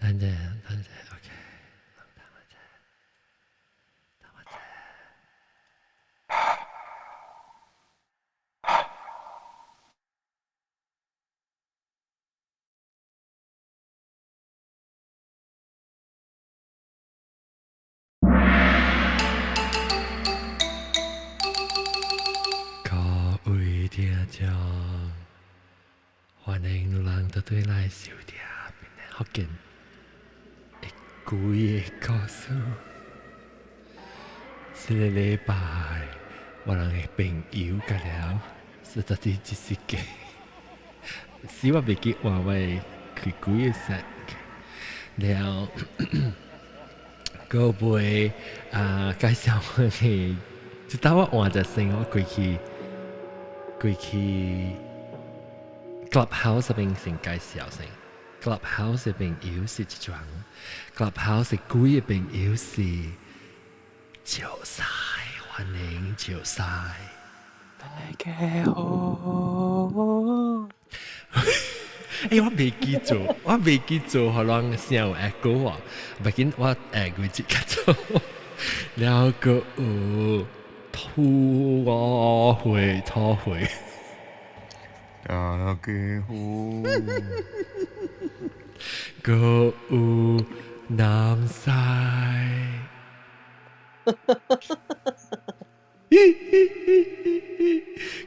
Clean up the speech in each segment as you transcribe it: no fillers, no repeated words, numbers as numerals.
等陣，等陣，OK。等我者，等我者。各位聽眾，歡迎你人倒轉來收聽福建的鬼的故事。這个禮拜，我人的朋友甲了，實在是這是個，死我袂記換我的開幾個 set 了，閣尾啊介紹我的，直到我換一聲，我過去過去 Clubhouse 邊先介紹先。Clubhouse 的朋友是一種，Clubhouse 的鬼的朋友是石屎，歡迎石屎。大家好。欸，我袂記做，我袂記做，予人聲有 echo 啊，袂緊，我下規節較做，了閣有土我會土會。大家好。閣有南西，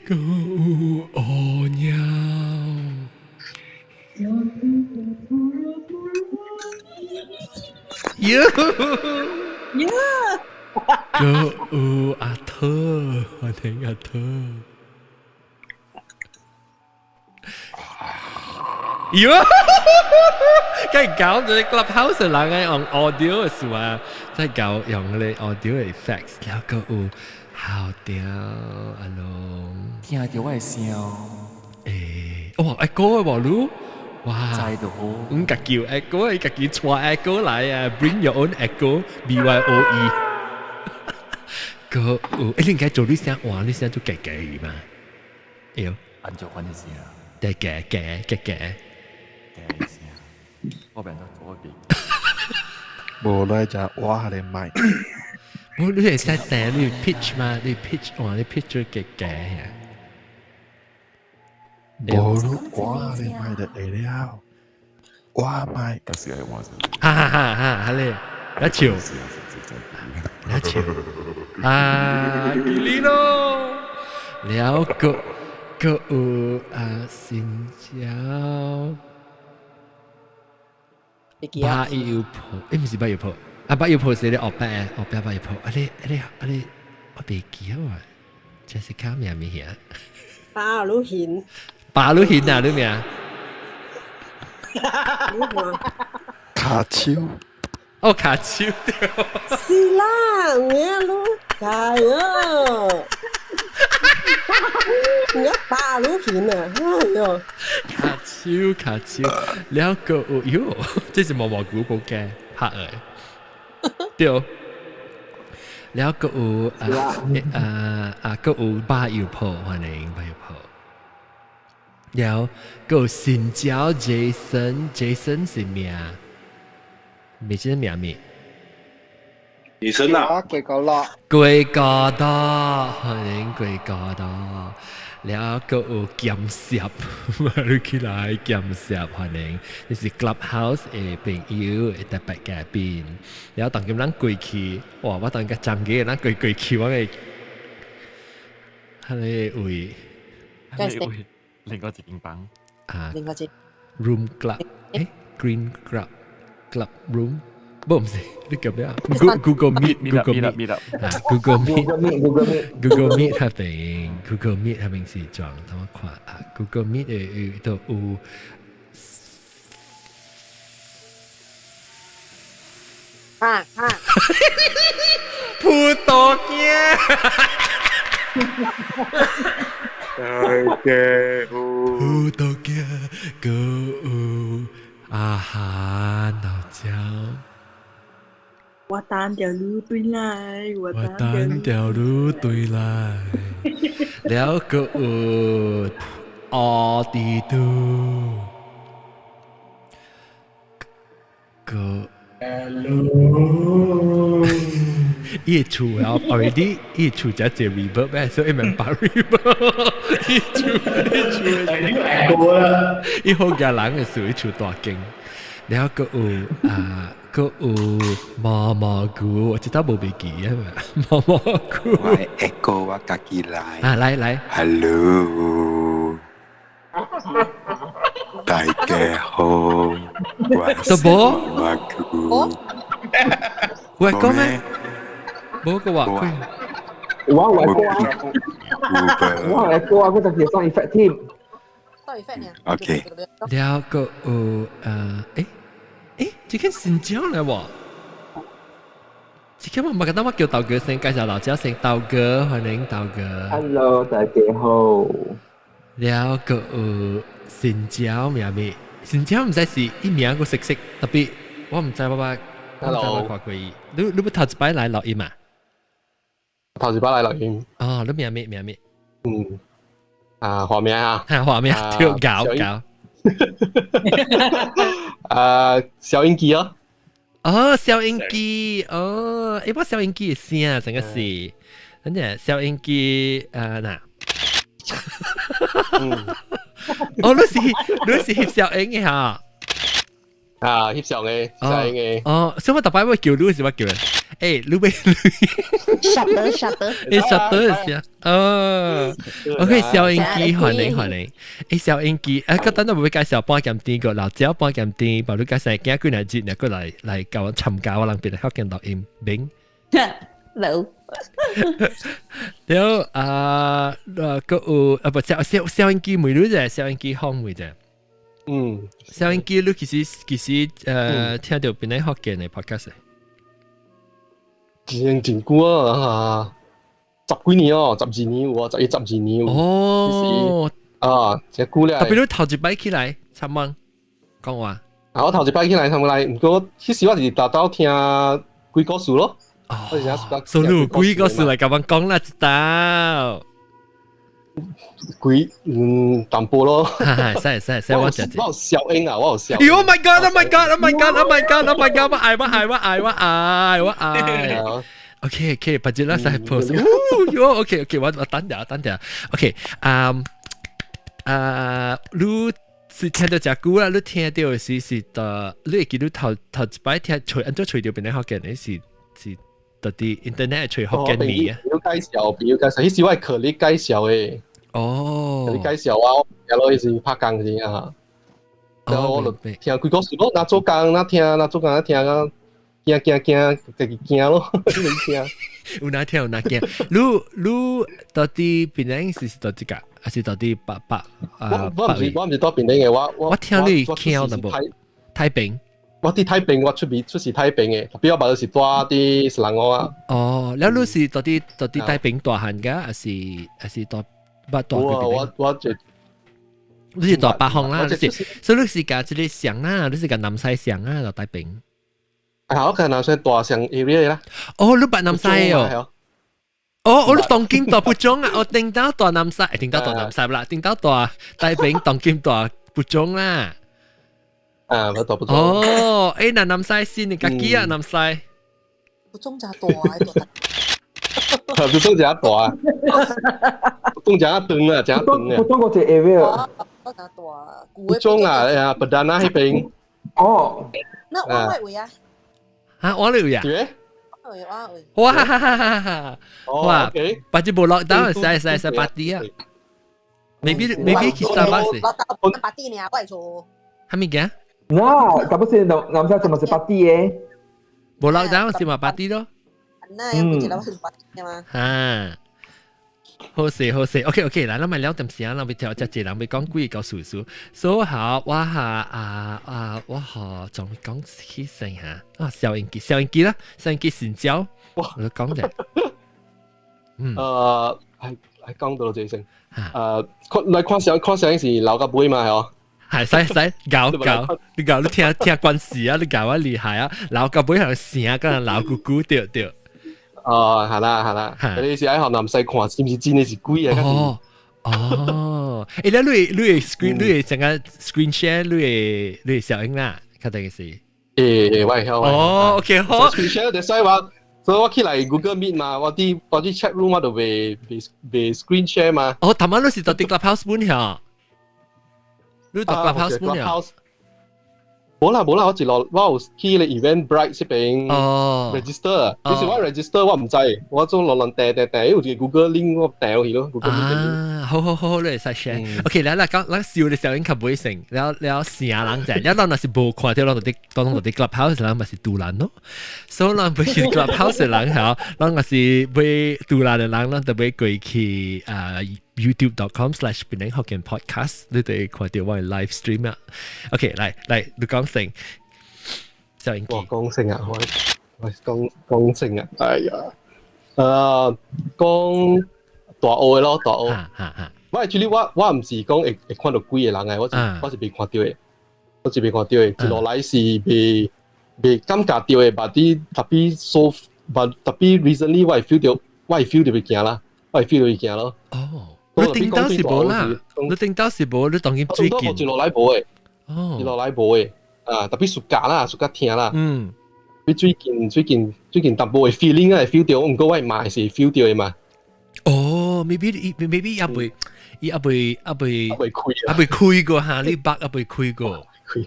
閣有烏鳥。喲，閣有阿特，歡迎阿特。喲，梗係搞咗 Clubhouse 人嘅用 audio 嘅事啊，再搞用咧 audio effects，了閣有好屌阿龍，聽著我的聲。欸，哇，echo 的無你？哇，知道。阮家己有 echo，伊家己帶 echo 來啊，bring your own echo，B Y O E。閣有，欸，你應該做你聲換你聲做假假語嘛？會。按照款的聲。對，假假假假。假聲，我變做左邊。無來就我來麥。無你會使定你 pitch 嘛？你 pitch 哇，你 pitch 做假假呀？無我來麥就會了，我麥。哈哈哈哈！哈咧，一笑，一笑，啊，吉利咯，了閣閣有啊，新椒。巴油婆，欸，毋是巴油婆，啊，巴油婆是咧後壁，後壁巴油婆，啊你啊你啊你，我袂記啊，Jessica 名物兄？巴魯賢。巴魯賢啊，你名？卡手。哦，卡手對。是啦，名你，哎喲，你巴魯賢啊，哎喲。卡手卡手，了閣有喲，這是毛毛菇寶嘅拍的，對。了閣有啊啊啊，閣有巴油婆，歡迎巴油婆。了閣有新椒 Jason，Jason 是名，未知名咩？ Jason 啊，貴高樂，貴高多，歡迎貴高多。了閣有兼攝，你起來兼攝，歡迎。這是 Clubhouse 的朋友的特別嘉賓。了當今咱過去，哇！我當個張機，咱過過去，我個，彼个位，彼个位，另外一間房啊，另外一 Room Club，欸，Green Club Club Room。不，毋是，你叫咩啊？Google Meet，Google Meet，啊，Google Meet，Google Meet，Google Meet 彼邊，Google Meet 彼邊是裝，等我看啊，Google Meet 的都有。啊啊！葡萄乾。大家好。葡萄乾，閣有阿哈腦椒。我單條路對來，我單條路對來，了閣有奧迪都，閣個 Hello，伊厝啊，already 伊厝只只 reverb 咩，所以明白 reverb。伊厝伊厝呢個 echo 啦。伊好嘅人嘅時，伊厝大間。然後閣有啊，閣有毛毛菇，我知道無袂記啊嘛，毛毛菇。我 echo 我家己來。啊，來來。 Hello，大家好，我是毛毛菇。有講咩？無個話佢。我有 echo 啊，我有 echo 啊，我就是上 effect 添。 OK。然後閣有這個新疆來喎。這個我冇覺得我叫豆哥先介紹老家先，豆哥歡迎豆哥。 Hello，大家好。然後閣有新疆名咩？新疆毋知是伊名個識識，特別我毋知我捌，我毋知我看過伊。你欲頭一擺來錄音啊？頭一擺來錄音。哦，你名咩名咩？嗯，啊，畫名啊，哈，畫名跳搞搞。啊，小音機哦。哦，小音機，哦，欸，我小音機的聲成個是，等陣小音機，嗱。哦，你是翕小影嘅嚇？啊，翕相嘅，小影嘅。哦，所以我特擺我叫你是乜叫？欸，你俾曉得曉得，欸，曉得是哦。OK，小音機歡迎歡迎。欸，小音機，欸，個等陣會介紹半鹹甜個老椒半鹹甜，把你介紹今幾日節，你過來來教我參加我人邊福建錄音明。冇。對啊，個有啊，不，小小小音機每日啫，小音機放每啫。小音機你其實聽到邊個福建的 podcast？真真久啊，十幾年哦，12年有啊，11、12年有。哦，啊，真久了。特別你頭一擺起來參問講話。啊，我頭一擺起來參來，毋過其實我是達到聽鬼故事咯。哦，所以你有鬼故事來共阮講啦一道。鬼淡薄咯。使使使，我食我有消音啊，我有消。 Oh my god! Oh my god! Oh my god! Oh my god! Oh my god! 我愛我愛我愛我愛我愛。OK OK，把這啦使 post。哦喲，OK OK，我等下等下。OK，啊，你是聽到真久啦？你聽到是的，你會記得頭頭一擺聽揣按怎揣著邊個福建的是到底 internet 揣福建語啊？朋友介紹，朋友介紹，彼時我係課你介紹的。哦，你介紹我，聽落彼時拍工時啊。然後我就聽幾個事咯，若做工若聽，若做工若聽啊，驚驚驚，家己驚咯，你聽。有哪聽有哪驚？你到底檳城是到這個，還是到底北北啊？我毋是住檳城的，我我聽你聽淡薄。太平。我佇太平，我出面出世太平的，特別我嘛是住佇雪蘭莪啊。哦，了你是到底到底太平大漢噶，還是大捌大過？我就你是大北方啦，你是，所以你是共這个鄉啊，你是共南西鄉啊，就太平。啊，我共南西大鄉 area 啦。哦，你捌南西哦。哦，我當今大蒲種啊，我頂到大南西，頂到大南西啦，頂到大太平當今大蒲種啦。啊，我大蒲種。哦，欸，那南西先，你家己啊，南西。蒲種真大，蒲種真大，蒲種真長啊，真長啊。蒲種嗰隻 area。真大。蒲種啊，哎呀，Perdana 彼邊。哦。那我會位啊？啊，我嚟位啊？對。我哇哈哈哈哈！哇，把這無落單，使使使 party 啊？Maybe 去 Starbucks。落單 party 呢？我會做。係咪嘅？嗱，咁不是南南西就咪是 party 嘅？無落單是嘛 party 咯。那有一個是 party 嘛？啊，好勢好勢，OK OK，來，咱咪聊點時間，咱咪調只一人咪講幾個數數。所以好，我下啊啊，我學仲講起身嚇，啊，小音機，小音機啦，小音機成交，我講者。嗯。係講到這先。看來看相看相是老甲尾嘛，係哦。係使使搞搞，你搞你聽聽關事啊，你搞我厲害啊，老甲尾係聲，跟人老咕咕對對。哦，係啦係啦，你是喺學南西看，是毋是真的是鬼啊？哦哦，欸，你你 screen 你會成個 screen share 你會你會小影啦，確定是。欸，我會曉。哦，OK 好。 screen share 就所以話，所以我起來 Google Meet 嘛，我佇 chat room 我就袂 screen share 嘛。哦，頭晚你是佇 Clubhouse 本遐？你佇 Clubhouse 本遐？無啦無啦，我一路我有去咧 Eventbrite 這邊register，其實我 register 我毋知，我總亂亂訂訂訂，有一個 Google link 我訂落去咯，Google Meet 啊，好好好好，你會使 share。OK，來來講，咱笑的小英較袂成，了了成人者，了咱若是無看著，咱就佇當當佇 Clubhouse 人嘛是賭爛咯。所以咱袂去 Clubhouse 的人嚇，咱若是欲賭爛的人，咱就欲過去啊 youtube.com/penanghokkien podcast，你就會看著我的 live stream 啊。OK，來來，你講先，小英。我講先啊，我講講先啊，哎呀，講大學的咯，大學。我 actually 我毋是講會看著鬼的人來，我是袂看著的，我是袂看著的。一路來是袂感覺著的，but 啲 tapi so but tapi recently 我會 feel 著，我會 feel 著會驚啦，我會 feel 著會驚咯。哦，你頂到是無啦？你頂到是無？你當今最近一路來無的，哦，一路來無的，啊，特別暑假啦，暑假聽啦。你最近淡薄會 feeling 啊，會 feel 著，毋過我嘛是 feel 著的嘛。哦，maybe 伊猶未，伊猶未猶未猶未開，猶未開過哈，你目猶未開過。開，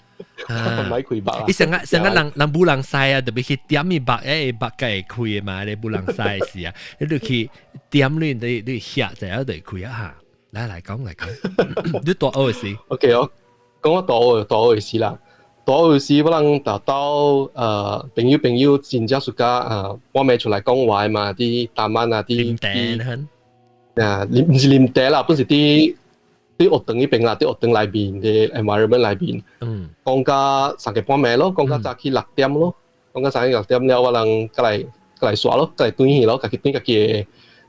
唔係開目啊！伊成個成個人人無人使啊，特別去點伊目，欸目才會開的嘛，你無人使的時啊，你就去點你你嚇就一就會開啊哈。來來講來講，你大學的時？OK 我講我大學的時啦，大學的時我人達到朋友真正暑假啊，我未出來講話嘛，佇 taman 啊，佇佇啊，毋是啉茶啦，本是佇學堂彼邊啦，佇學堂內面的 environment 內面，講到3更半暝咯，講到早起6點咯，講到3更6點了，我人過來過來煞咯，過來轉去咯，家己轉家己的，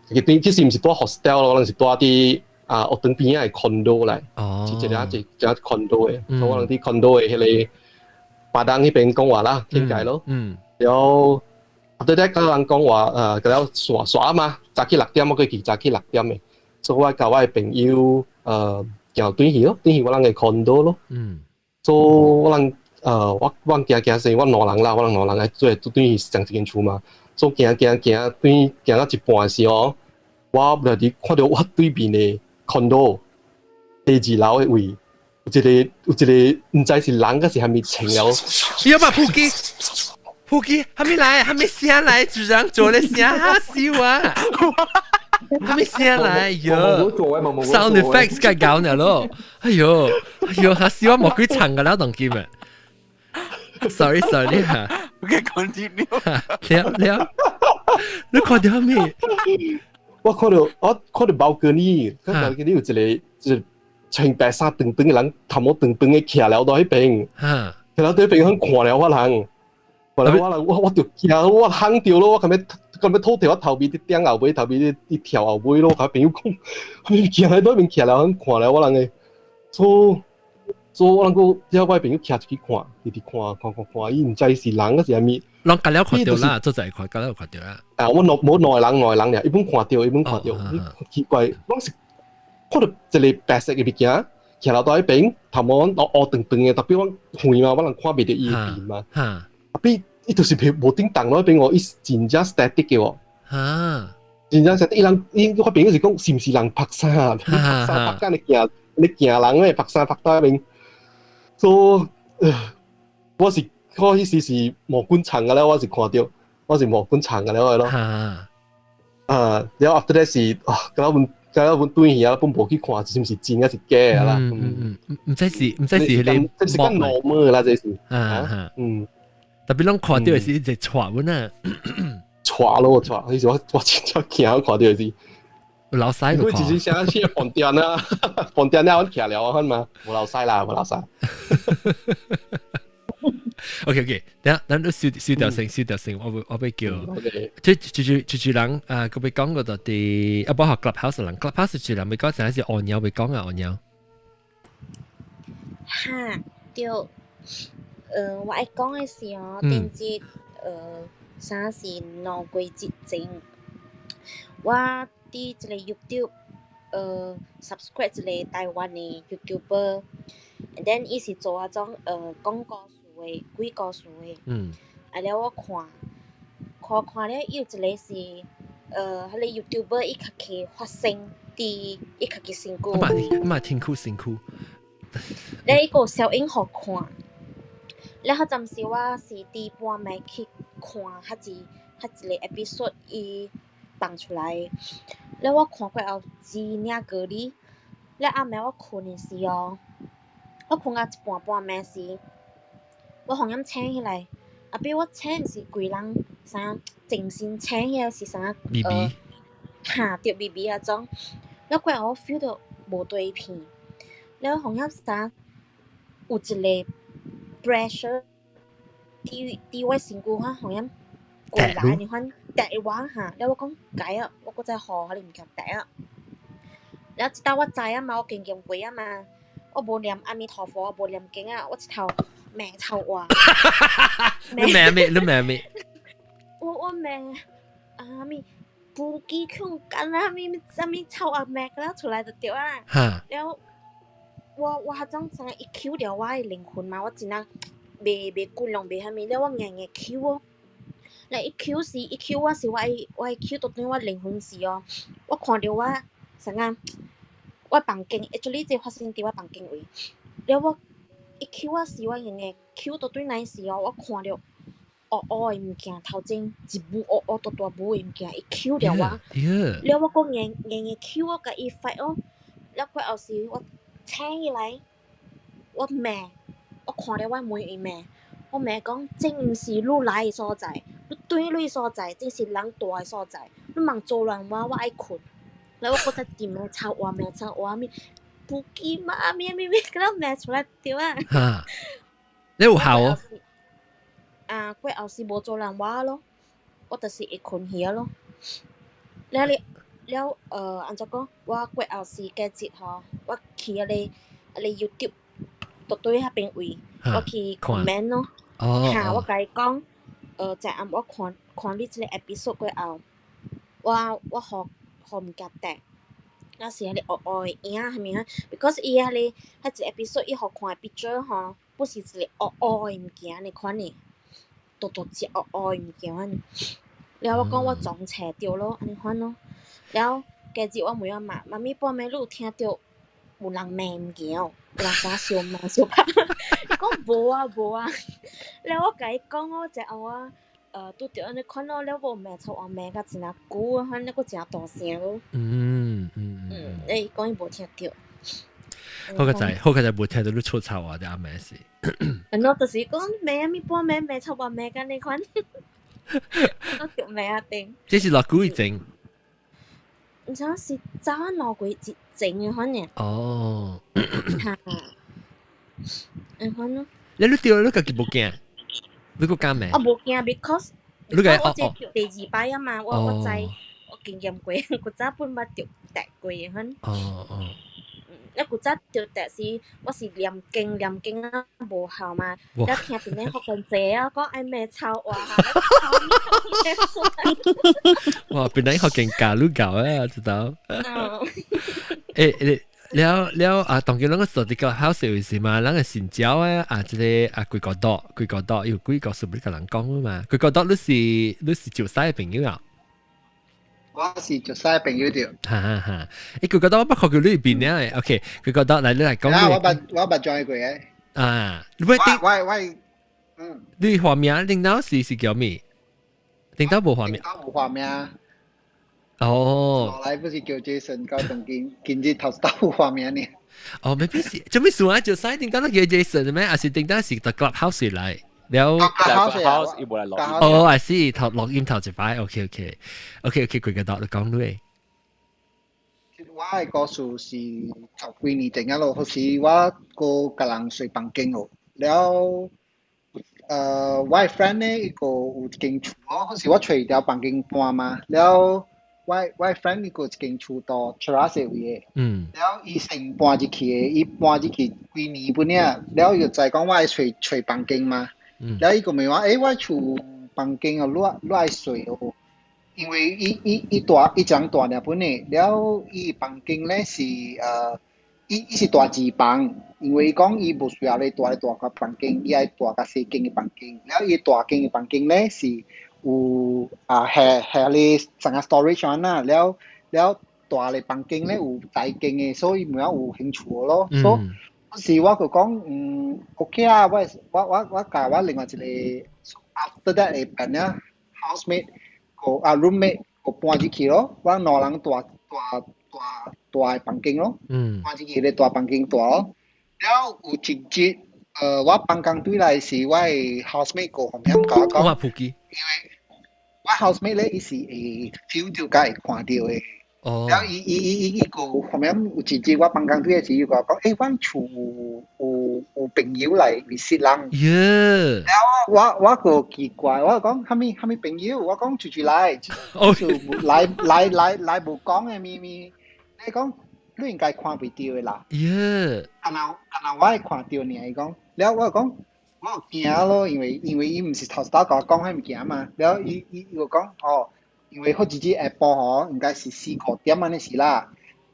家己轉，其實毋是住 hostel 咯，我人是住佇啊學堂邊仔的 condo 來，是一個一個 condo 的，所以我人佇 condo 的彼個 padang 彼邊講話啦，傾偈咯，然後對對，佮人講話，佮了煞煞嘛，早起六點我過去早起六點的，所以我佮我的朋友行轉去咯，轉去我人的 condo 咯。所以我人我行行先，我兩人啦，我人兩人來做轉去上一間厝嘛。所以行行行，轉行到一半的時候，我就佇看著我對面的 condo 第二樓的位，有一個毋知是人抑是啥物穿了。有嘛撲機？撲機，還沒來，還沒聲來，主人做咧聲嚇死我！還沒聲來，喲，sound effects 該搞呢咯，哎喲，哎喲，嚇死我，魔鬼唱個了當今啊！Sorry sorry 哈，OK continue。了了，你看著咩？我看著 balcony，看 balcony 有一個就是穿白衫長長的人，頭毛長長的徛了佇彼邊，徛了佇彼邊很看了我人。看了我人，我就驚，我嚇著咯，我感覺感覺吐佇我頭皮佇頂後尾，頭皮佇佇跳後尾咯。我朋友講，我徛佇對面徛了，很看了我人的，所以我人閣叫我朋友徛出去看，直直看看看看，伊毋知是人抑是啥物。攏共了看著啦，做在看，共了看著啦。啊，我兩無兩個人，兩個人爾，伊本看著，伊本看著，奇怪，攏是看著一個白色的物件，徛了佇彼邊，頭毛烏烏長長的，特別我遠嘛，我人看袂著伊的面嘛。特別伊就是袂無頂動咯，彼邊哦，伊是真正 static 的哦。真正 static，伊人伊我朋友是講，是毋是人拍啥？拍啥拍緊咧行咧行人咧，拍啥拍到彼邊。所以，我是我彼時是毛管欉個了，我是看著，我是毛管欉個了個咯。啊，然後 after that 是啊，敢阮敢阮轉去啊，本無去看是毋是真抑是假的啦。嗯嗯，毋知是彼個這是較 normal 啦，這是。啊特別攏看著的是一個帶阮啊，帶咯帶，彼時我真正驚看著的是。老屎。因為其實啥去飯店啊，飯店了阮徛了啊，嘛，無老屎啦，無老屎。 OK OK，等下咱都燒燒掉先，燒掉先，我欲叫。這就是人啊，佢欲講個就佇啊，包括 Clubhouse 人，Clubhouse 是人欲講，啥是按鳥欲講啊，按鳥。哈，對，我愛講的是哦，頂節啥是兩個月前，我佇這個 YouTube subscribe 一個台灣的 YouTuber，and then 伊是做彼種講故事的。的，鬼故事的。啊了我看，看看了有一個是，彼個 YouTuber 伊家己發生佇伊家己身軀。我嘛嘛辛苦辛苦。了伊個小影予看，了彼陣時我是佇半暝去看，彼一個 episode 伊放出來，了我看過後真正過癮。了暗暝我睏的時哦，我睏到一半半暝時，我忽然醒起來，後壁我醒毋是規人啥精神醒起來是啥？微微。哈，對微微彼種。了過後我 feel 到無對片，了忽然啥有一個 pressure 佇我身軀遐忽然過來呢款趯我哈，了我講該啊，我閣再予彼个物件趯啊。了這道我知影嘛，我經驗過啊嘛，我無念阿彌陀佛，我無念經啊，我一頭罵臭話。你罵咩？你罵咩？我罵阿彌不記空干啊，咪啥物臭話罵了出來就對啊。了我彼種啥伊抾著我的靈魂嘛，我真正袂骨龍袂啥物，了我硬硬抾哦。了伊抾時，伊抾我時，我的抾到對我靈魂時哦，我看著我啥個，我房間，actually 這發生佇我房間位。了我伊抾我時，我硬硬抾到對來時哦，我看著烏烏的物件頭前一霧烏烏大大霧的物件，伊抾著我。了我閣硬硬硬抾我共伊 fight 哦。了過後時我醒起來，我罵，我看著我門伊罵，我罵講這毋是你來的所在，你轉你的所在，這是人住的所在，你茫阻亂我，我愛睏。了我閣再直罵臭話罵臭話物，不記嘛咪咪咪，佮罵出來對啊。哈，你有效哦？啊，過後是無阻亂我咯，我就是會睏去咯。了你了按怎講？我過後時過節吼，我去彼個 YouTube 就對彼邊位，我去 comment 咯。哈，我共伊講，昨暗我看看你這個 episode 過後，我予物件趯，那是彼個烏烏的影啥物啊？because 伊彼個彼一個 episode 伊予看的 picture 吼，不是一個烏烏的物件按呢款的，大大隻烏烏的物件按呢。了我講我撞冊著咯，按呢款咯。了過日我問我媽，媽咪半暝你有聽著有人罵物件有人啥相罵相拍？伊講無啊無啊。了我共伊講哦，昨暗我拄著按呢款咯，了無罵臭話罵甲真啊久啊，反正閣誠大聲咯。嗯，伊講伊無聽著。好個仔，好個仔無聽到你出臭話的阿妹是。嗯，我就是講罵啥物半暝罵臭話罵甲呢款，我著罵啊定。這是偌久以前？毋知影是早兩幾節前的反正。哦。哈。嗯，款咯。你對你家己無驚？你閣敢罵？我無驚，because 你個我這第二擺啊嘛，我知我經驗過，古早本捌著趯過的款。你古早著趯時，我是念經念經啊無效嘛，了聽邊咧福建濟啊，講愛罵臭話，哇！邊咧福建教你教啊，知道？欸，了了啊，當今咱個做佇個 house 是嘛，咱個新椒啊，啊，這個啊，貴國島，貴國島有幾個是不是共人講嘛？貴國島你是石獅的朋友啊？我是石獅的朋友對。哈哈哈！欸，貴國島我捌看過你邊了的，OK，貴國島來你來講。啊，我捌 join 過的。啊，你不我我。你畫面頂頭是叫咩？頂頭無畫面。頂頭無畫面。哦。後來不是叫 Jason 到東京，今日頭頭有畫面呢。哦，maybe 是做咩事啊？石獅頂頭都叫 Jason 咩？還是頂頭是到 Clubhouse 來？了 Clubhouse 伊無來錄音。哦，還是頭錄音頭一擺，OK，規個島你講你。我的故事是十幾年前啊咯，彼時我閣共人睡房間哦，了，我的 friend 呢，伊個有一間厝哦，彼時我揣一條房間搬嘛，了，我的 friend 伊個有一間厝到 Cheras 位的，了伊先搬入去的，伊搬入去幾年本爾，了伊就知講我愛揣揣房間嘛，了伊就問我，欸，我厝房間哦，你愛睡哦？因為伊伊伊大伊一人大爾本的，了伊房間咧是伊是蹛二房，因為講伊無需要咧蹛咧大個房間，伊愛蹛較細間嘅房間。了伊大間嘅房間咧是有啊下下咧成個 storage 啦，了了大嘅房間咧有大間嘅，所以毋曉有興趣咯。所以是我就講嗯 OK 啊，我共我另外一個 after that 會變了 housemate 個啊 roommate 個搬入去咯，我兩人蹛蹛蹛大房間咯，搬入去咧大房間蹛咯。了有一日，我放工轉來時，我的 housemate 個後面共我講，我普及，因為我 housemate 咧，伊是會 feel 到佮會看著的。了伊伊伊伊伊個後面有一日我放工轉來時，伊共我講，阮厝有朋友來 visit 人。了我個奇怪，我講啥物啥物朋友？我講出去來，就來來來來無講的咪咪，你講你應該看袂著的啦。敢若敢若我會看著爾，伊講，了我講我有驚咯，因為伊毋是頭一擺共我講彼物件嘛，了伊伊伊就講哦，因為好一日下晡吼，應該是四五點按呢時啦，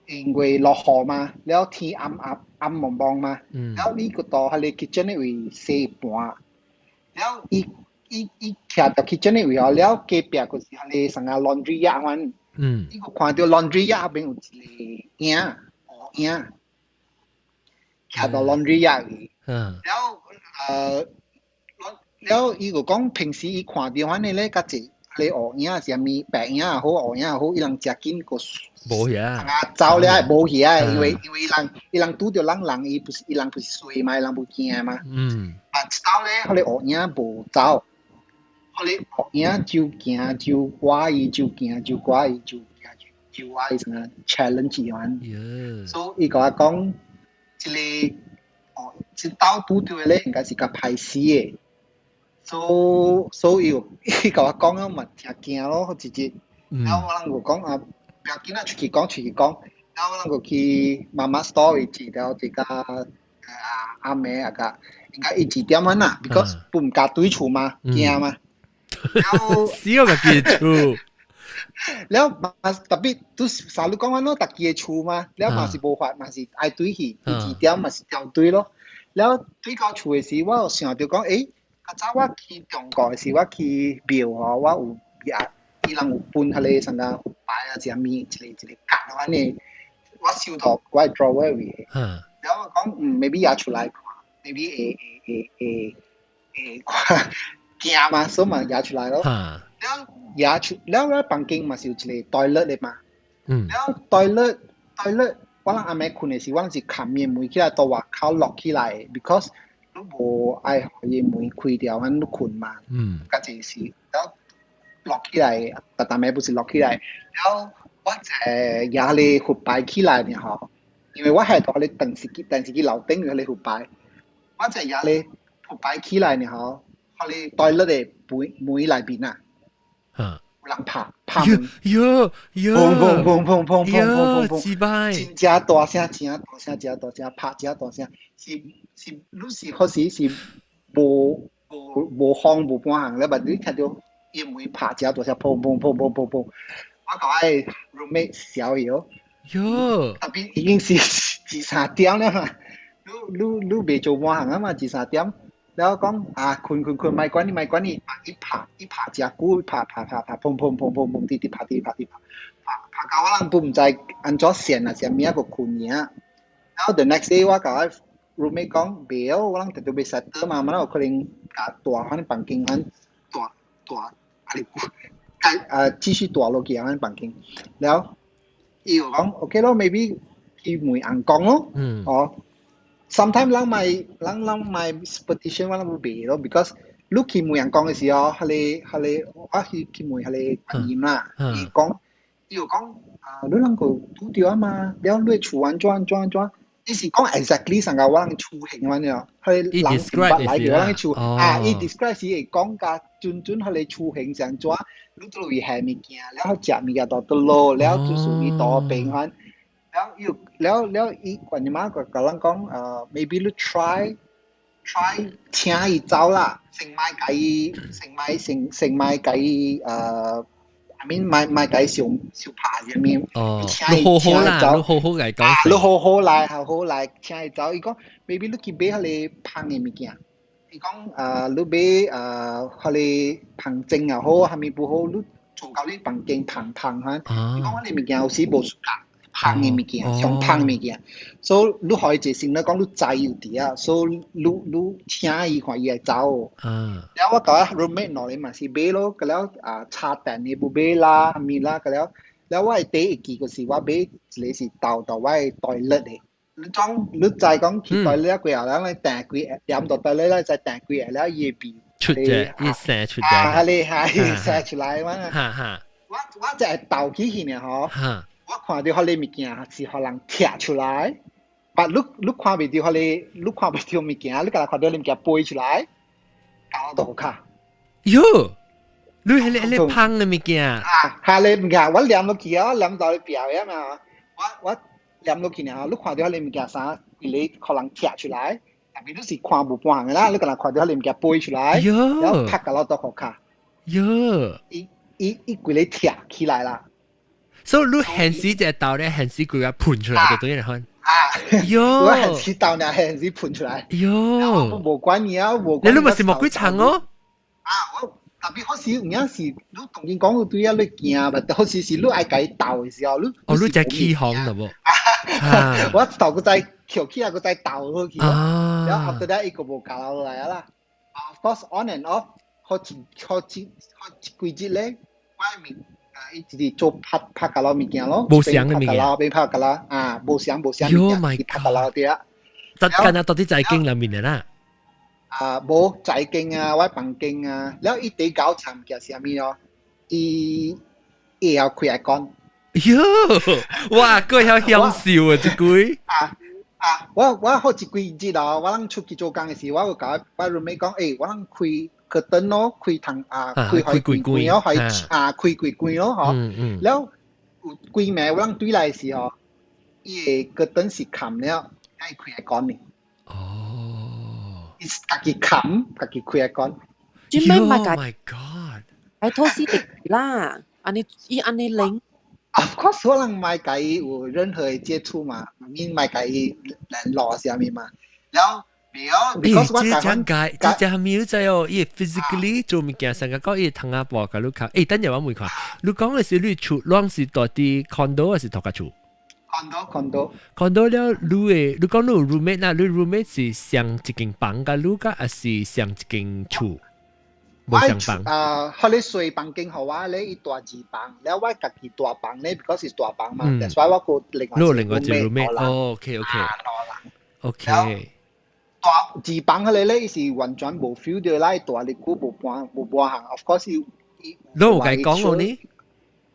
因為落雨嘛，了天暗暗暗濛濛嘛，了你閣到彼个 kitchen 的位洗盤，了伊伊伊徛佇 kitchen 的位吼，了隔壁就是彼个啥個 laundry yard 款，伊閣看著 laundry yard 彼邊有一个影，烏影，徛佇 laundry yard 裡，了了伊就講平時伊看著款的咧，較濟彼个烏影是啥物白影也好，烏影也好，伊人誠緊閣無去啊，走了無去啊，因為伊人拄著人人，伊人不是衰嘛，伊人無驚嘛。啊，一走咧，彼个烏影無走，彼个烏影就行就掛伊，就行就掛伊，就行就就我伊啥 challenge 款。所以伊共我講，這个哦，這兜拄著的咧，應該是較歹死的。所以伊共我講了嘛，誠驚咯，好一日。然後我人就講啊，不要緊啊，出去講出去講。然後我人就去 mamak stall 位置，了一個阿妹啊個，應該伊一點仔啦，because 不毋敢對厝嘛，驚嘛。然後死我家己的厝。了嘛特別都啥你講安怎，家己的厝嘛，了嘛是無法，嘛是愛對去，伊二點嘛是掉對咯。了對到厝的時，我有想著講，較早我去中國的時，我去廟吼，我有也伊人有分彼个啥個佛牌啊，啥物一個一個格按呢，我收到我的 drawer 位。了我講，maybe 也出來看，maybe 會會會會會看驚嘛，所以嘛也出來咯。了也出了我房間嘛是有一個 toilet 的嘛。了 toilet toilet，我人暗暝睏的時，我是冚伊門起來，到外口落起來，because 你無愛予伊門開掉，按你睏嘛。較濟時，了落起來，逐逐暝不是落起來，了我坐也咧佛牌起來爾吼，因為我係佇彼個電視機樓頂有彼個佛牌，我坐也咧佛牌起來爾吼，彼個 toilet 的門門內面啊，有人拍拍門，喲喲，砰砰砰砰砰砰砰砰，幾擺，真正大聲，真大聲，真大聲，拍真大聲，是是，你是彼時是無無無風無半項咧，但你聽著伊門拍真大聲，砰砰砰砰砰砰，我共我的 roommate 笑伊哦，喲，特別已經是二三點了嘛，你你你袂做半項啊嘛，二三點。了講啊，睏睏睏，莫管你，莫管你，伊拍伊拍誠久，拍拍拍拍，砰砰砰砰砰，直直拍直拍直拍，拍拍到我人都毋知按怎線啊，啥物仔閣睏爾。然後 the next day 我共我 roommate 講，袂哦，我人特別欲 settle 嘛，嘛有可能共蹛彼房間，阮蹛蹛啊哩，繼續蹛落去啊，阮房間。了，伊就講 OK 咯，maybe 去問尪公咯，哦。Sometimes 人人買 superstition 我人袂咯，because 你去問尪公的時候，彼個彼個我去問彼個觀音啦，伊講伊就講啊，你人個拄著啊嘛，了你厝按怎按怎按怎，伊是講 exactly 上個我人厝型按呢，彼個人毋捌來過我人厝啊，伊 describe 是會講甲準準彼個厝型是按怎，你佗位下物件，了食物件佗佗落，了就是伊佗平番。了又了了，伊觀音媽共咱講，maybe 你 try try 請伊走啦，先莫共伊，先莫先先莫共伊 I mean 莫莫共伊傷傷拍啥物。哦，你好好啦，你好好來講。你好好來，好好來，請伊走。伊講，maybe 你去買彼个芳的物件。伊講啊，你買啊，彼个芳精又好，啥物不好，你做到你房間芳芳哈。伊講彼个物件有時無適合。芳的物件，上芳的物件，所以你予伊一個先，你講你知有佇啊，所以你你請伊看伊會走。了我共我 roommate 兩个嘛是買咯，佮了啊插電的無買啦，啥物啦，佮了了我的第一記就是我買一個是倒到我的 toilet 的。你講你知講去 toilet 過後，咱來訂幾點到 toilet 咧，再訂幾下了，伊會變出隻，伊生出隻。啊，你係生出來嘛？哈哈。我我就會倒起去呢，吼。我看著彼个物件是予人拆出來，但你你看袂著彼個，你看袂著物件，你敢若看著彼物件飛出來，搞到卡。喲，你彼個彼個芳的物件。啊，彼个物件我念落去啊，我念到咧表的嘛，我我念落去爾，你看著彼个物件啥，規个予人拆出來，但是你是看無半項的啦，你敢若看著彼个物件飛出來，然後拍甲落倒予卡。喲，伊伊伊規个拆起來啦。所以你現時就到咧，現時規個噴出來就對了，看。啊，喲，我現時到呢，現時噴出來。喲，無管你啊，無。你你咪是魔鬼場哦。啊，我特別好時有影是，你當然講對啊，你驚，但好時是你愛共伊鬥的時候，你哦，你才起哄了無？我鬥閣再翹起來，閣再鬥落去。然後 after that 伊個無教落來啦。Of course on and off，好一好一好一幾日咧，我面。伊直直做拍拍甲落物件咯，無相的物件，邊拍甲落啊，無相無相物件，伊拍甲落對啊。得敢若到底在間內面的啦？啊，無在間啊，我房間啊，了伊第搞慘物件是啥物哦？伊會曉開 aircon。喲，哇，閣曉享受啊，這句。啊啊！我我好一幾日哦，我人出去做工的時，我有共我 roommate 講，欸，我人開curtain 咯，開窗啊，開開關關咯，開啊開關關咯，嗬。了有幾暝我人對來時吼，伊个 curtain 是冚了，伊開 aircon 呢。哦。伊家己冚，家己開 aircon。最尾咪 Oh my God！喺拖斯迪啦，按呢伊按呢拎。 Of course，我人莫共伊有任何的接觸嘛，免莫共伊聯絡啥物嘛。了後沒有，because 我這這解，這這係咪你知哦？伊 physically 做物件，成個講伊窗仔布共你看。欸，等陣我問看，你講的是你厝，攏是住佇 condo 還是獨家厝？condo condo。 condo 了，你的你講你有 roommate 啦，你 roommate 是上一間房共你個，還是上一間厝？無相房。啊，彼個細房間予我咧，伊蹛二房，了我家己大房咧，because 是大房嘛，所以我閣另外你有另外一個 roommate，哦，OK OK。OK。大二房彼個咧，伊是完全無 feel 到啦，伊蹛日久無搬無搬行，of course 伊伊。你有共伊講過呢？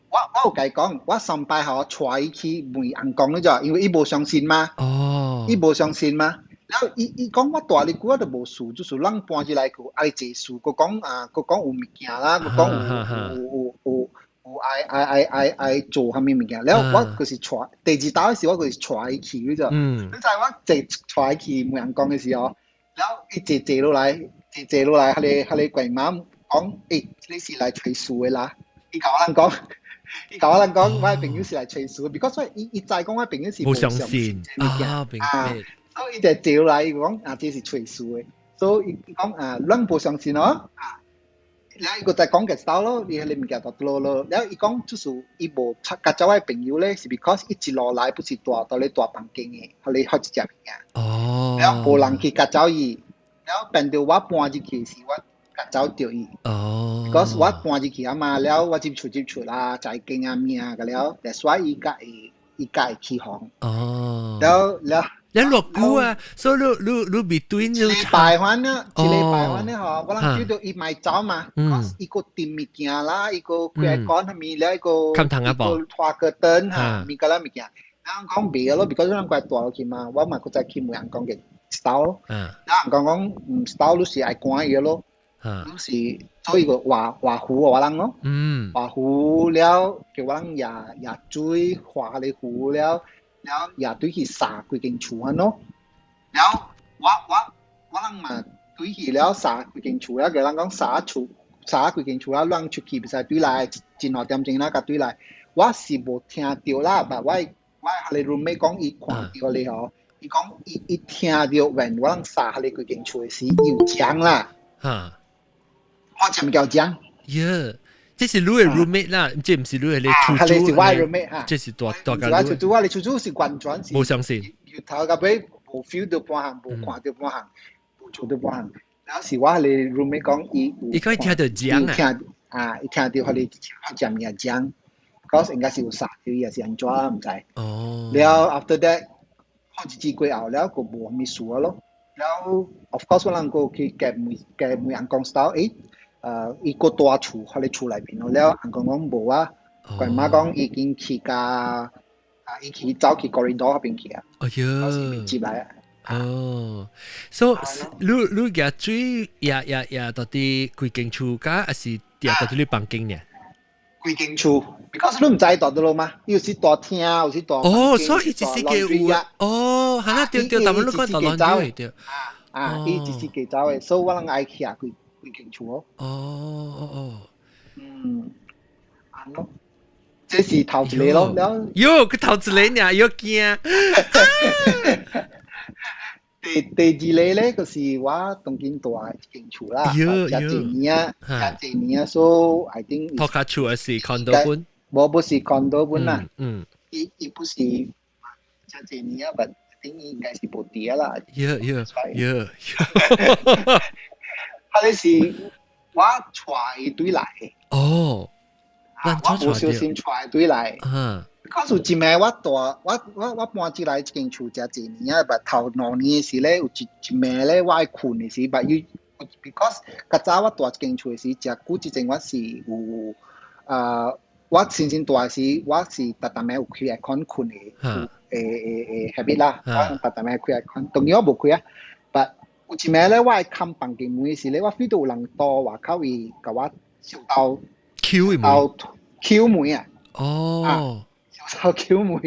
我我有共伊講，我上擺予我帶伊去問翁公你知，因為伊無相信嘛。哦。伊無相信嘛？了後伊伊講我蹛日久我都無事，就是咱搬入來去愛濟事，閣講啊，閣講有物件啦，閣講有有有有有愛愛愛愛愛做啥物物件。了後我就是帶第二道的時，我就是帶伊去，你知？你知我坐帶伊去問翁公的時候，了後伊坐坐落來，坐坐落來，彼個彼個鬼媽講，欸，你是來揣事的啦？伊共我人講，伊共我人講，我的朋友是來揣事，because 伊伊知講我朋友是無相信啊，明白。所以伊就坐落來，伊講啊，這是揣事的，所以伊講啊，咱無相信哦，啊，了伊閣再講個道咯，伊彼個物件就落落，了伊講就是伊無佮走我的朋友咧，是 because 伊一路來不是蹛佇咧大房間的，予你好一隻物件。哦。了無人去佮走伊，了變著我搬入去時，我佮走著伊。哦。 because 我搬入去啊嘛，了我接觸接觸啦，財經啊物啊個了，所以伊才會伊才會起哄。哦。了了。你落久啊，所以你你你 between 一禮拜反呢，一禮拜反呢吼，我人叫做伊莫走嘛，伊閣訂物件啦，伊閣開講啥物了，伊閣伊閣拖個燈哈，物個啦物件，人講袂咯，because 咱過蹛落去嘛，我嘛閣再去問人講個 style 咯，人講講style 你是愛關伊咯，你是做一個畫畫符我人咯，畫符了叫我人也也水畫個符了。了也對去掃規間厝安咯，了我我我人嘛對去了掃規間厝了，叫人講掃厝，查規間厝啦，亂出去袂使對來，一兩點鐘啦，共對來，我是無聽著啦，但我彼个 roommate 講伊看著咧吼，伊講伊聽著 when 我人殺彼个規間厝的時，伊有講啦，我就叫講。耶，這是你的 roommate 啦，這毋是你的厝主。彼是我的 roommate 哈。這是大大家。我厝主，我的厝主是完全是無相信。由頭到尾無 feel 著半項，無看著半項，無做著半項。然後是我彼个 roommate 講，伊伊可以聽著講啊。聽啊，伊聽著彼个講物講，嗰應該是有殺著伊，抑是按怎毋知。了 after that，好一日過後了，閣無啥物事啊咯。了，of course 我人閣去夾問夾問翁公 style，伊閣蹛厝，彼个厝內面咯。了，翁公講無啊，阮媽講已經去共啊，伊去走去 corridor 彼邊去啊。哎喲，接來啊。哦，所以你舉水也到底規間厝佮，抑是著到底你房間呢？規間厝，because 你毋知蹛佗落嘛，有時蹛廳，有時蹛哦，所以一時間有啊，哦，係啦，對對，但係你講蹛 laundry 對。啊，伊一時間走的，所以我人愛去啊規規間厝哦。哦哦哦。嗯，按咯，這是頭一個咯，了。喲，佢頭一個爾，又驚。第二個咧，就是我當今蹛的一間厝啦，遮濟年啊，遮濟年啊，所以 I think 托卡厝還是 condo 本？無不是 condo 本啦，伊不是遮濟年啊，but I think 應該是無佇啦。喲喲喲，彼个是我帶伊對來。哦，我無小心帶伊對來。講有一暝我蹛我搬進來這間厝遮濟年啊，but 頭兩年的時咧，有一暝咧，我愛睏的時，but 伊 because 較早我蹛這間厝的時，誠久之前我是有啊，我新新蹛的時，我是逐逐暝有開 aircon 睏的，會 habit 啦，我逐逐暝開 aircon，當然我無開啊，but 有一暝咧，我愛關房間門的時咧，我 feel 到有人蹛外口伊共我小偷抾門，抾門啊！哦。小偷抾門，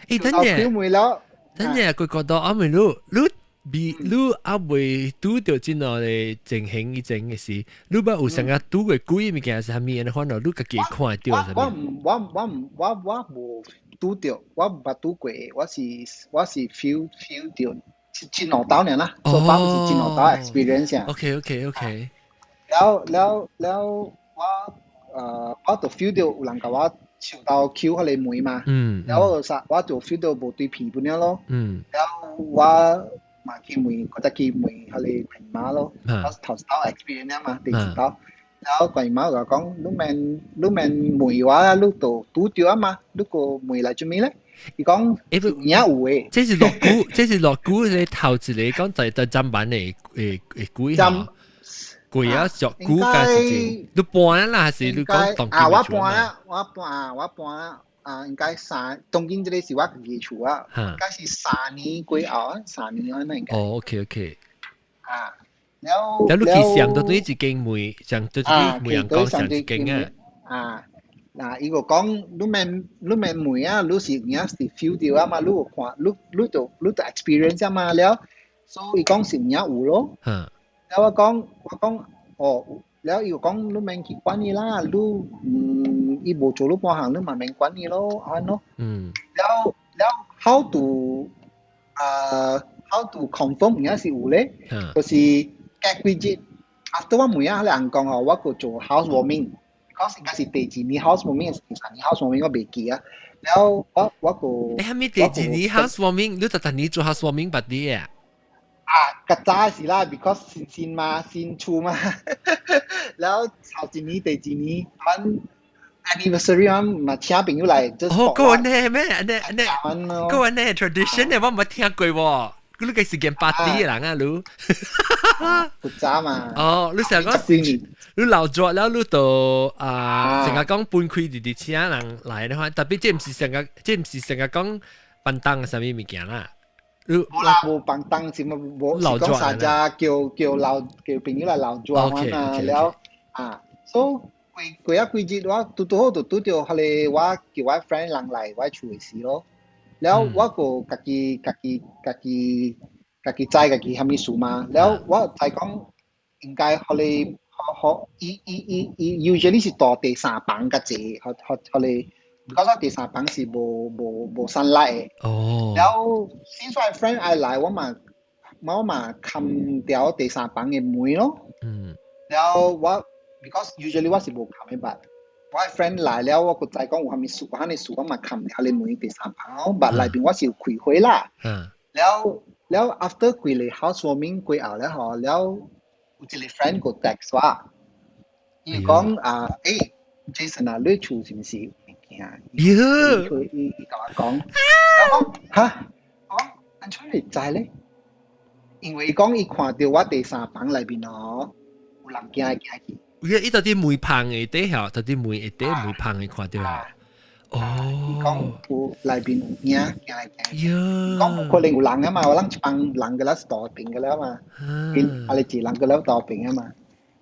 欸，等下，抾門了，等下佢覺得阿妹你你未你猶未拄著這樣的情形以前的時，你捌有啥個拄過鬼物件是啥物按呢款咯？你家己看著啥物？我毋我我毋我我無拄著，我毋捌拄過，我是 feel 著，一兩道爾啦，所以講是一兩道 experience 啊。 OK。了了了，我就 feel 著有人共我小偷抾彼個門嘛，然後我就 feel 到無對皮本了咯，然後我嘛去問，我再去問彼個 grandma 咯，我頭一道 experience 嘛，第一道，然後 grandma 就講，你免問我，你就拄著啊嘛，你閣問來做咩咧？伊講有影有的，這是落久，這是落久你頭一個講在砧板的的鬼吼。鬼啊，俗古嘅事情，你搬啦，還是你講當啊，我搬啊，我搬啊，我搬啊，啊，應該三，當今這個是我家己厝啊，應該是3年過後啊，3年啊，那應該。哦，OK。啊，了。了你去上到對一間門，上對一門人講上一間啊。啊，嗱，伊個講你免問啊，你是有影是 feel 著啊嘛，你有看，你就 experience 啊嘛了，所以伊講是有影有咯。了我講哦，了伊就講你免去管伊啦，你伊無做你半項，你嘛免管伊咯，按咯。了了 how to 啊 how to confirm 有影是有咧？就是隔幾日，after 我問啊，彼個翁講哦，我閣做 housewarming，because 應該是第二年 housewarming，還是第三年 housewarming 我袂記啊。了我閣欸，啥物第二年 housewarming？你逐逐年做 housewarming 捌啲啊？啊，較早是啦，because 新鮮嘛，新厝嘛。了頭一年、第二年，阮 anniversary 阮嘛請朋友來，哦，閣按呢咩？按呢按呢，閣按呢 tradition 的，我毋捌聽過喎。你個是間 party 的人啊，你？古早嘛。哦，你成日講，你老咗了，你就啊，成日講分開直直請人來的話，特別這毋是成日，這毋是成日講便當啥物物件啦。無啦，無便當是嘛無，是講啥只叫老叫朋友來鬧熱啊，了啊，所以過過啊幾日我拄拄好就拄著彼個我叫我 friend 人來我厝的時咯，了我閣家己知家己啥物事嘛，了我知講應該彼個彼好，伊伊伊伊 usually 是蹛第三房較濟，予予予你，because 第三房是無無無 sunlight 的。了，since 我 friend 愛來，我嘛冚掉第三房的門咯。了我 because usually 我是無冚的，but 我 friend 來了，我閣知講有啥物事，有啥物事，我嘛冚掉你門第三房咯。but 內邊我是有開火啦。了了 after 幾個 housewarming 過後了吼，了有一個 friend 閣 text 我，伊講啊，Jason 啊，你厝是毋是有物件？伊伊伊共我講，我講哈，我講按怎會知咧？因為伊講伊看著我第三房內面哦，有人行來行去。伊到底門旁的底下，到底門下底門旁的看著啊。哦。伊講有內面有影行來行去。講無可能有人啊嘛，我攏一幫人個了是大邊個了嘛，啊你一人個了大邊啊嘛。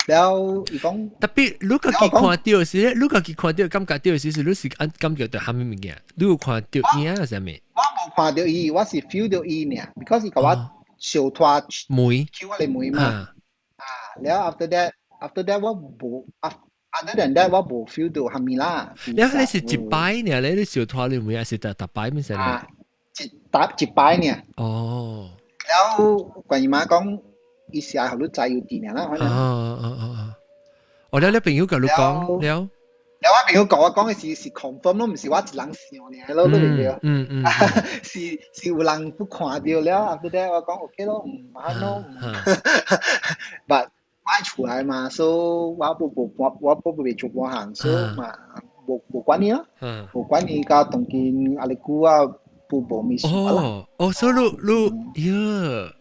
了伊講， Tapi 你家己看著時，你家己看著感覺著時，是你是按感覺著啥物物件？你有看著影啥物？我無看著伊，我是 feel 著伊爾，because 伊共我小拖門，敲我的門嘛。啊，了 after that 我無，other than that 我無 feel 到啥物啦。了你是一擺爾咧，你小拖你門還是逐逐擺物事啊，一搭一擺爾。了，關姨媽講，伊是愛予你知有佇爾啦，反正。哦哦哦哦，哦了，你朋友共你講了。了，我朋友共我講的是是 confirm 咯，毋是我一人想爾咯，你明白？嗯嗯。是是有人不看著了，後尾我講 OK 咯，毋麻煩咯。But 我喺厝內嘛，所以我無無半我無袂做半項，所以嘛無無管伊咯，無管伊到當今阿哩久啊，不無物事啦。哦哦，所以你你喲。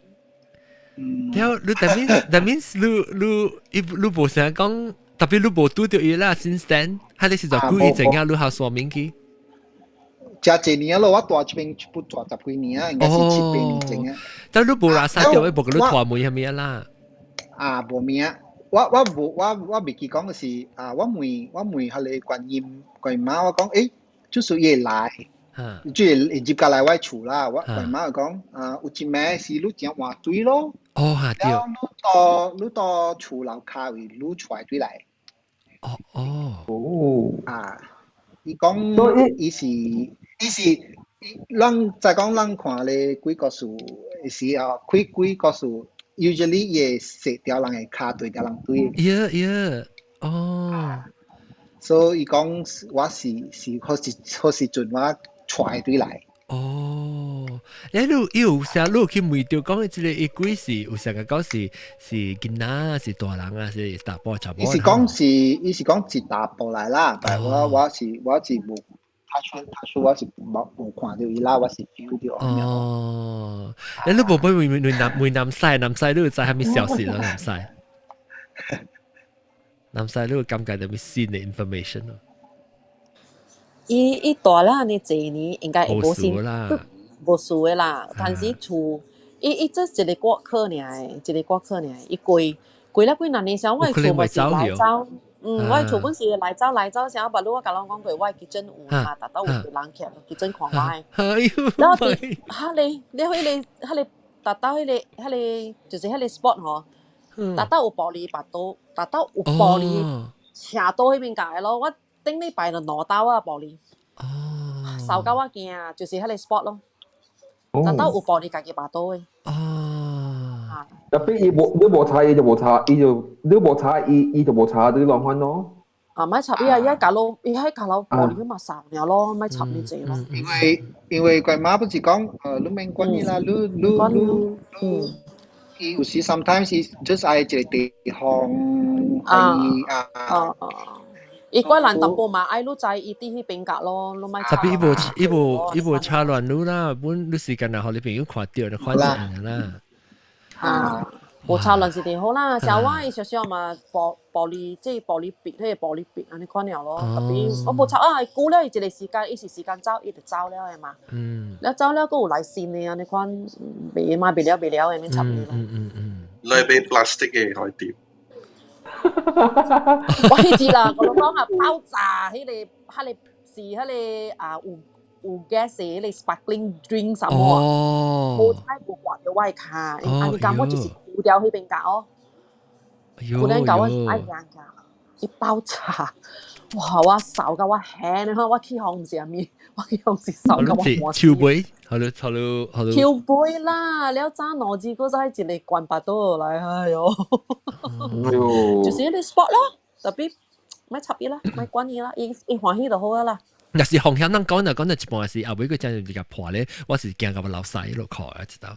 了，你 that means 你你伊你無成講，tapi 你無拄著伊啦，since then，係你是就故意怎樣你 housewarming 去？真濟年咯，我蹛這邊不蹛十幾年啊，應該是七八年前啊。但你無拉啥著，無共你拖門係咩啦？啊，無名，我我無我我袂記講的是啊，我問彼個觀音觀音媽，我講就是伊會來，就會入過來我厝啦。我觀音媽就講啊，有一暝是你誠換水咯。哦，哈對。你到厝樓跤位，你出來對來。哦哦。哦。啊，伊講伊是伊是，咱再講咱看咧鬼故事時啊，開鬼故事，usually 伊會踅牢人的跤對牢人對。 Yeah，哦。所以伊講我是是好時好時陣我帶對來。哦，你有啥你有去問著講這個伊鬼是有啥個講是是囡仔是大人啊是查埔查某？伊是講是查埔來啦，但我我是無，他說我是無無看著伊啦，我是 feel 著。哦，你無問問問男問南西南西，你有知啥物消息咯？南西，南西你有感覺著物新的 information 咯？伊伊蹛了按呢濟年，應該會無先無事的啦。但是厝，伊伊這一個過客爾，一個過客爾，伊過過了幾若年時候，我的厝嘛是來走，嗯，我的厝本是來走來走，時候捌你我共人講過，我的 kitchen 有嘛，逐到有個人徛 kitchen 看我的。然後佇哈咧，你彼個彼個達到彼個彼個就是彼個 spot 吼，達到有玻璃巴刀，達到有玻璃斜倒彼邊界咯，我。頂禮拜就兩刀啊玻璃，掃到我驚，就是彼個 spot 咯，達到有玻璃家己拔刀的。哦。 Tapi 伊無你無查伊就無查，伊就你無查伊，伊就無查你亂款咯。啊，莫插伊啊！伊喺閣樓，伊喺閣樓玻璃嘛掃爾咯，莫插你濟咯。因為佢媽不是講，你免管伊啦，你你你你，伊有時 sometimes 伊 just 愛一個地方，啊啊。伊怪難淡薄嘛，愛你知伊佇彼邊角咯，你莫。 Tapi 伊無伊無伊無插亂你啦，本你時間若予你朋友看著就看見啦。啊，無插亂是挺好啦，像我伊小小嘛，玻玻璃這玻璃壁，彼個玻璃壁按呢款爾咯。Tapi 我無插啊，久了伊一個時間，伊是時間走，伊就走了的嘛。了走了，閣有來新的按呢款，袂嘛袂了袂了的，免插伊咯。你買 plastic 的海碟。我彼次啦，我講啊爆炸，彼個是彼個啊有有 gas 的彼個 sparkling drink 啥物啊，好彩無刮著我的跤，按呢講我就是丟掉彼邊角哦。佢哋教我愛贏㗎，一包茶，哇！我愁到我輕，你看我起哄毋是啥物，我起哄是愁到我寒。手尾，好咯好咯好咯。手尾啦，了早兩字閣再一個關巴倒來，哎喲，就是彼個 spot 咯，特別莫插伊啦，莫管伊啦，伊伊歡喜就好啊啦。若是風險，咱講就講到一半是後尾佢真係比較破咧，我是驚共我流屎落去啊，知道？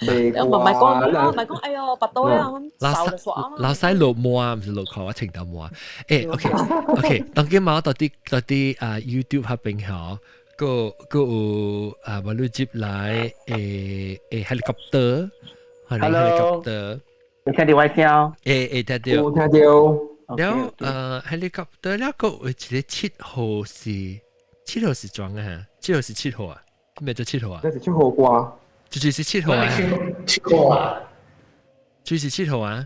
又唔係講，唔係講，哎喲，拔刀啊，咁就煞流屎落毛，毋是落褲，我穿到毛。欸，OK OK，當今嘛到佇到佇啊 YouTube 彼邊吼，閣閣有啊，無你接來欸欸 helicopter， helicopter，有聽到我聲？欸欸聽到，有聽到。了helicopter 了，閣有一個七號是七號是裝啊，七號是七號啊，咩叫七號啊？這是七號歌。就是七號啊！七號啊！就是七號啊！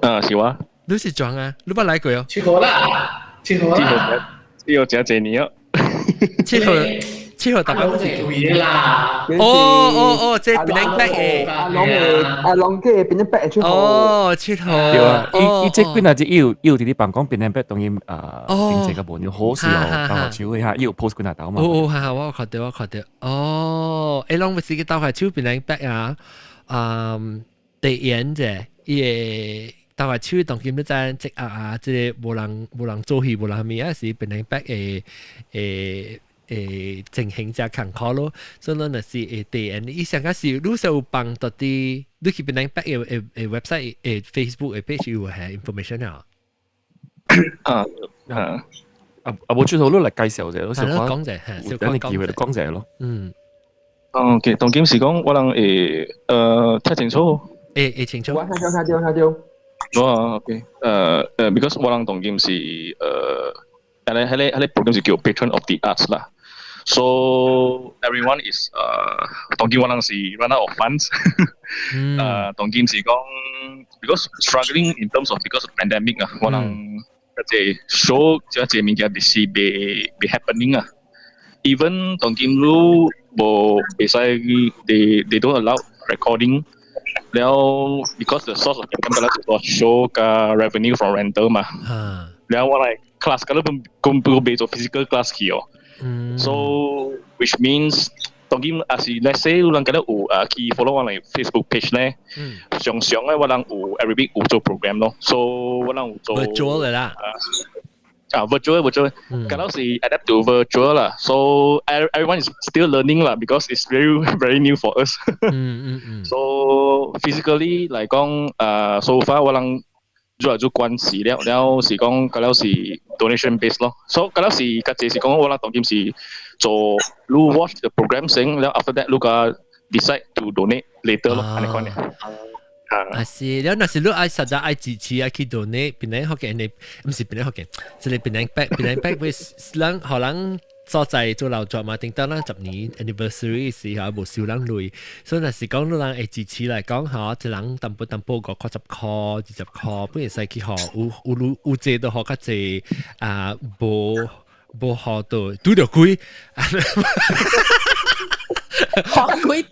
啊，是我。你是裝啊？你捌來過哦？七號啦，七號啦，七號真濟年哦。七號，七號大概是對啦。哦哦哦，這 Penang Back 的。阿龍的阿龍嘅 Penang Back 七號。哦，七號。對啊，伊伊這幾若日伊有伊有佇咧辦講 Penang Back 當然啊，經濟較無好時候，鬥下手的哈，伊有 post 幾若頭嘛。哦哦，哈哈，我有看到，我看到。哦，欸，攏是去鬥下手 Penang Back 啊，嗯，地緣者，伊會鬥下手當今要知積壓啊，這个無人無人做戲，無人啥物啊，是 Penang Back 的的的情形誠艱苦咯。所以咱若是會地緣，伊上個是你是有幫到佇你去 Penang Back 的的的 website 的 Facebook 的 page 有係 information 啊。啊啊啊啊！無最好你來介紹者，小講者，有等你機會就講者咯。嗯。哦，OK，當今是講我人會聽清楚。會會清楚。我聽到聽到聽到。哦，OK，because 我人當今是彼个彼个 program 是叫 Patron of the Arts 啦。So everyone is 當今我人是 run out of funds。當今是講 because struggling in terms of because of pandemic 啊，我人這 show 這這物件是袂袂 happening 啊。Even 當今你無袂使，they don't allow recording。了，because the source of income 敢若是說 show 佮 revenue from rental 嘛。了我來 class 敢若本根本袂做 physical class 去哦。So which means 當今也是 let's say 有人敢若有啊去 follow 我來 Facebook page 咧，常常咧我人有 every week 有做 program 咯，so 我人有做 virtual 啦。啊，virtual virtual，敢若是 adapt to virtual 啦，so everyone is still learning 啦，because it's very very new for us。嗯嗯嗯。 So physically 來講，so far 我人做來做關係了，了是講，敢若是 donation base 咯，so 敢若是較濟是講我人當今是做，你 watch the program 先，了 after that 你個 decide to donate later 咯，按呢款的。啊是，了若是你愛實在愛支持啊去 donate，檳城福建的，毋是檳城福建，這个檳城 back，檳城 back 會人予人所在做勞作嘛，頂到咱10年 anniversary 時候無收人鐳，所以若是講你人會支持來講吼，一人淡薄淡薄5塊10塊20塊，本會使去予有有有濟都予較濟啊，無無予到拄著鬼，學鬼趯。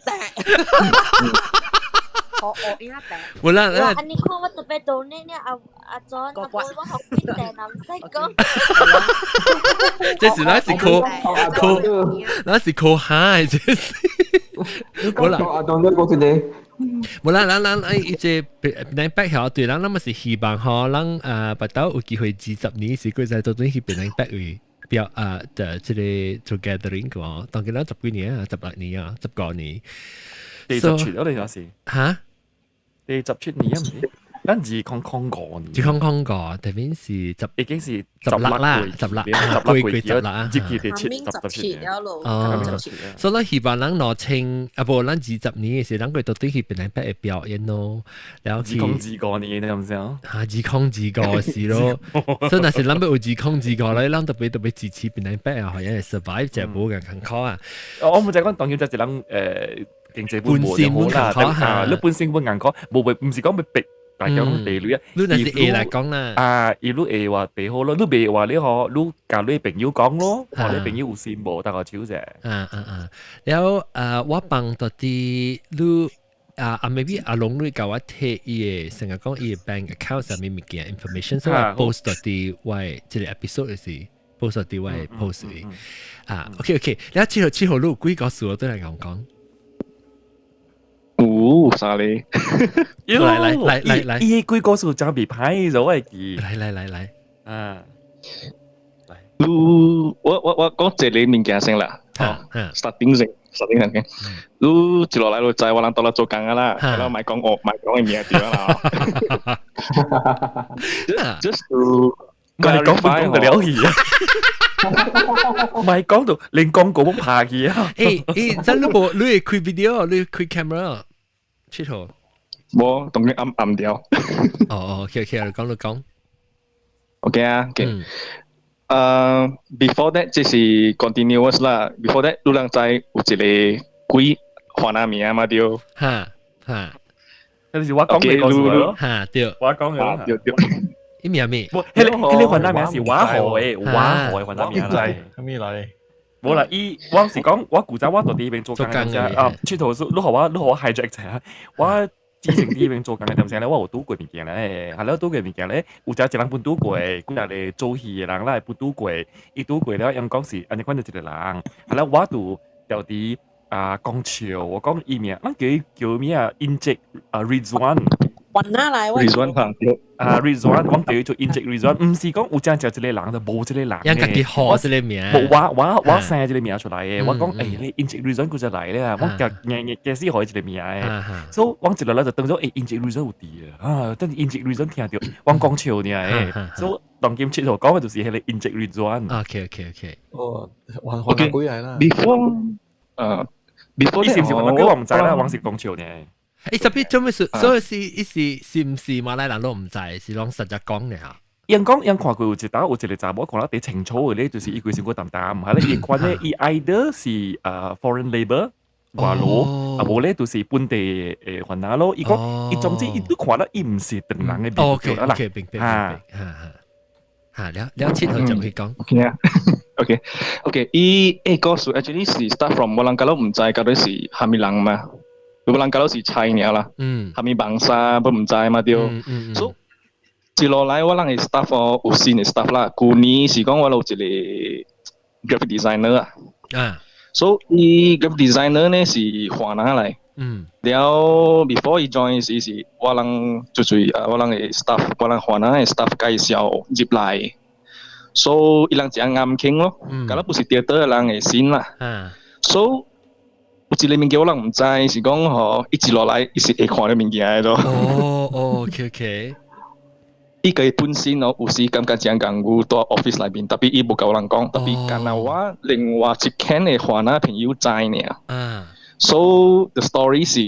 學學影病。無啦，哇！你看我特別到呢呢阿阿莊，阿我學幾地，唔使講。這是咱是靠靠，咱是靠海，這是。無啦，阿莊你講一個。無啦，咱咱哎，這咱北橋對，咱咱嘛是希望吼，咱啊，別到有機會20年時，佢在做陣去檳城北位表啊的這个做 gathering 個，當佢咱十幾年啊，16年啊，10個年。第十七咯，你那是？嚇？第十七年啊，唔是？咱2005年。2005，特別是十，已經是十六啦，十六，十六幾十六啊，接近第七十七年。哦，所以咱希望咱2000啊，無咱20年的時，咱會到底去檳城北的表演咯，然後2025年，你知唔知啊？嚇，2025是咯，所以若是咱欲有2025咧，咱特別特別支持檳城北啊，好像係 survive 就無咁艱苦啊。我唔知講當然就一人經濟本身好啦，啊，你本身本硬講，無袂唔是講欲逼。大家講地女啊，你若是會來講啦，啊，伊你會話地好咯，你袂話你嗬，你共你朋友講咯，看你朋友有心無，大個手者。啊啊啊，然後啊，我幫到啲你啊啊，maybe 阿龍你共我提伊个成日講伊个 bank account 上面物件 information，所以我 post 到佇我這個 episode 時 post 到佇我 post 裡。啊，OK OK，你七號七號你有幾個數我都來講講。有啥咧？來來來來來，伊幾個數真袂歹咗，我會記。來來來來，啊，你我講一個物件先啦，哦，starting 先，starting 先。你一落來就知我人到來做工啊啦，然後莫講我莫講的名對啦。Just to 唔係講本講就了去啊！唔係講到連廣告都拍去啊！誒誒，真你無你會開 video，你開 camera，佚佗。無，當然暗暗掉。哦哦，OK OK，你講你講。 OK 啊，OK。Before that 這是 continuous 啦。Before that，你人知有一個鬼番仔名嘛對？哈哈，嗰是我講嘅故事咯。哈對，我講嘅。對對。伊名咩？無，彼個番仔名是我號的，我號的番仔名來。啥物來？無啦，伊我是講我古早我佇彼邊做工嘅啊，佚佗是你予我 hijack 一下，我之前佇彼邊做工嘅點聲咧，我有拄過物件咧，係了拄過物件咧，有一個人本拄過，幾若個做戲的人啦，本拄過，伊拄過了，𪜶講是按呢款就一個人，係了我就調佇啊講笑，我講伊名，咱叫伊叫咩啊？Encik 啊 Rizwan。雲哪來？ Rizwan 嚇對。啊，Rizwan，我叫伊做 Encik Rizwan，毋是講有真正一個人，就無這個人。𪜶家己號這個名。無，我生這個名出來的，我講欸，你 Encik Rizwan 古才來咧，我夾硬硬假死予伊一個名的，所以我一落來就當做欸，Encik Rizwan 有佇啊，等 Encik Rizwan 聽著，我講笑爾的，所以當今佚佗講的就是彼個 Encik Rizwan。 OK。哦，還還鬼來啦。 Before，before 伊是毋是番仔我毋知啦，我是講笑爾。欸，特別做咩事？所以是伊是是毋是馬來人攏毋知，是攏實在講爾。𪜶講𪜶看過有一搭有一個查某看了佇清楚的咧，就是伊規身軀澹澹，係咧伊款咧，伊 either 是foreign labour 外勞，啊無咧就是本地的番仔咯。伊講伊總之伊都看了伊毋是唐人的面對啦。 OK，明白明白，哈哈，哈了了，七號就會講。 OK 啊，OK，伊欸故事 actually 是 start from 我人家攏毋知到底是蝦米人嘛。有人家攏是猜爾啦，蝦米網紗都毋知嘛對。所以一路來我人的 staff 哦，有新的 staff 啦。舊年是講我有一個 graphic designer 啊。所以 graphic designer 呢是華人來。了 before 伊 join 時是我人就是啊，我人的 staff，我人華人的 staff 介紹入來。所以伊人真啱傾咯，敢若不是佇倒人的先啦。所以有一個物件我人毋知，是講吼，一直落來伊是會看著物件的咯。哦，OK。伊家本身哦，有時感覺真艱苦，佇 office 內面，特別伊無共人講，特別干焦我另外一間的華人朋友知爾。So the story 是，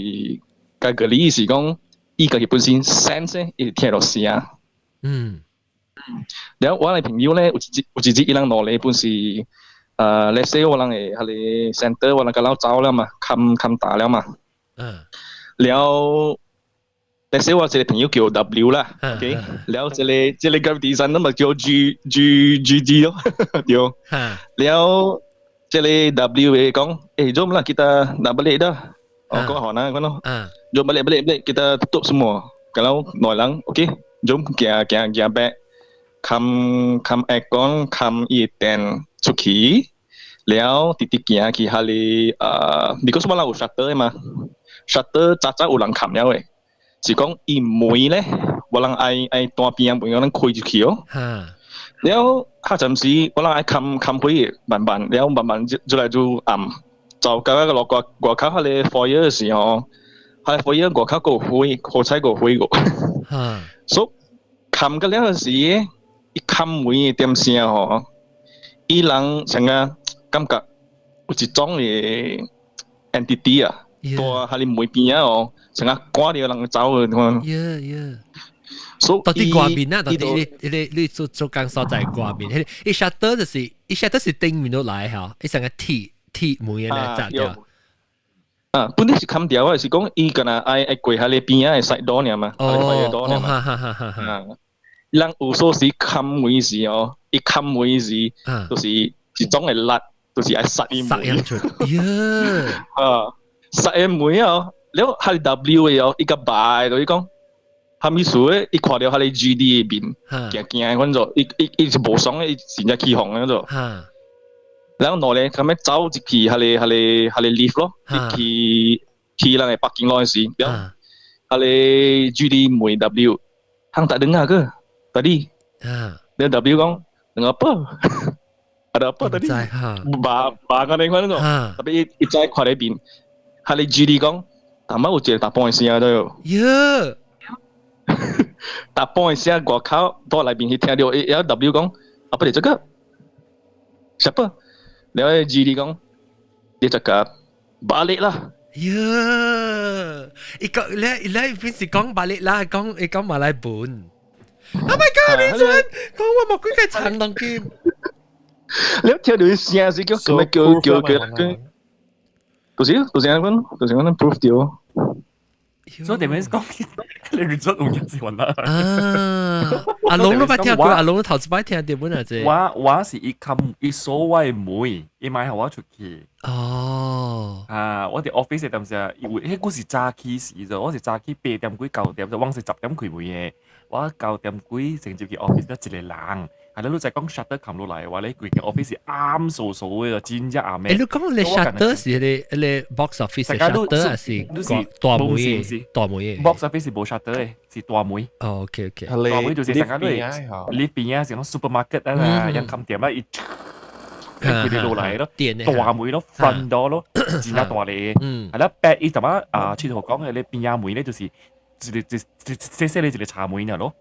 個個理是講，伊家己本身 sense 伊會聽著聲。然後我的朋友咧，有一日伊人落來本是，let's say 我人的彼個 center，我人佮走了嘛，冚冚打了嘛。了，let's say 我一個朋友叫 W 啦，OK，了這個 graphic designer 咪叫 G G G G 咯，對。了，這個 W 會講，eh jom lah kita nak balik dah. Oh, kau mana kau no? Jom balik balik balik kita tutup semua. Kalau 兩人，OK, jom 行行行 back，冚冚 aircon，冚伊電出去，了直直行去彼個because 我人有 shutter 的嘛，shutter 早早有人冚了的，是講伊門咧，我人愛愛單邊門，我人開入去哦。了，較陣時我人愛冚冚開慢慢，了慢慢就越來越暗，就到個落外外口彼個 foyer 的時候，彼個 foyer 外口閣有火，好彩閣有火個。所以冚個了時，伊冚門的點聲吼，伊人像個感覺有一種的 entity 啊，佇彼個門邊仔哦，像個趕著人走的款。 所以到底外面啊？到底你做做工所在外面，彼伊 shutter 就是伊 shutter 是頂面都來吼，伊成個鐵鐵門的來閘掉。啊，本來是冚掉的，是講伊敢若愛愛過彼個邊仔的 side door 爾嘛，彼個 door 爾嘛。啊，人有所時冚門時哦，伊冚門時，就是一種的力，就是愛殺伊門。殺出，呀！啊，殺伊門哦，了係 W 嘅哦，伊個白就伊講，蝦米事咧？伊看到彼個 GD 嘅面，驚驚款做，伊伊伊是無爽嘅，伊真正起哄嗰種。然後兩個咁樣走入去，彼個彼個彼個 lift 咯，去去人嘅 parking lot 時，了，彼個 GD 問 W，hang tak dengar ke tadi？了 W 講，dengar apa? Ada apa tadi？爸爸咁樣款嗰種，tapi 伊伊再看咧邊，彼個 GD 講，頭仔有一個查埔嘅聲都有。喲！查埔嘅聲外口到內面去聽到，伊伊 W 講，apa dia cakap? Siapa? 了後 GD 講，dia cakap balik lah。喲！伊講你你平時講 balik 啦，講伊講馬來文。Oh my god！你做講我冇幾個長龍劍。你聽到聲是叫叫叫叫叫叫，就是就是咁樣，就是咁樣 proof 掉。所以點樣講？你 result 有影是雲啦。啊！阿龍都捌聽過，阿龍頭一擺聽到本來這。我我是伊冚伊鎖我的門，伊莫予我出去。哦。啊！我佇 office 的當時，因為彼個是早起時陣，我是早起8點幾9點，就我是10點開門的。我9點幾先入去 office 得一個人。係啦，你就講 shutter 冚落來嘅話咧，規間 office 是暗嗖嗖嘅，真正暗嘅。欸，你講你 shutter 是彼個彼個 box office shutter 還是大門嘅？大門嘅 box office 是無 shutter 嘅，是大門。哦，OK OK。大門就是成個你你邊啊，是講 supermarket 啊，人冚店啊，伊佢哋落來咯，大門咯，front door 咯，真正大個。係啦，白伊怎麼啊？佚佗講嘅你邊仔門咧，就是一個一一細細個一個柴門爾咯。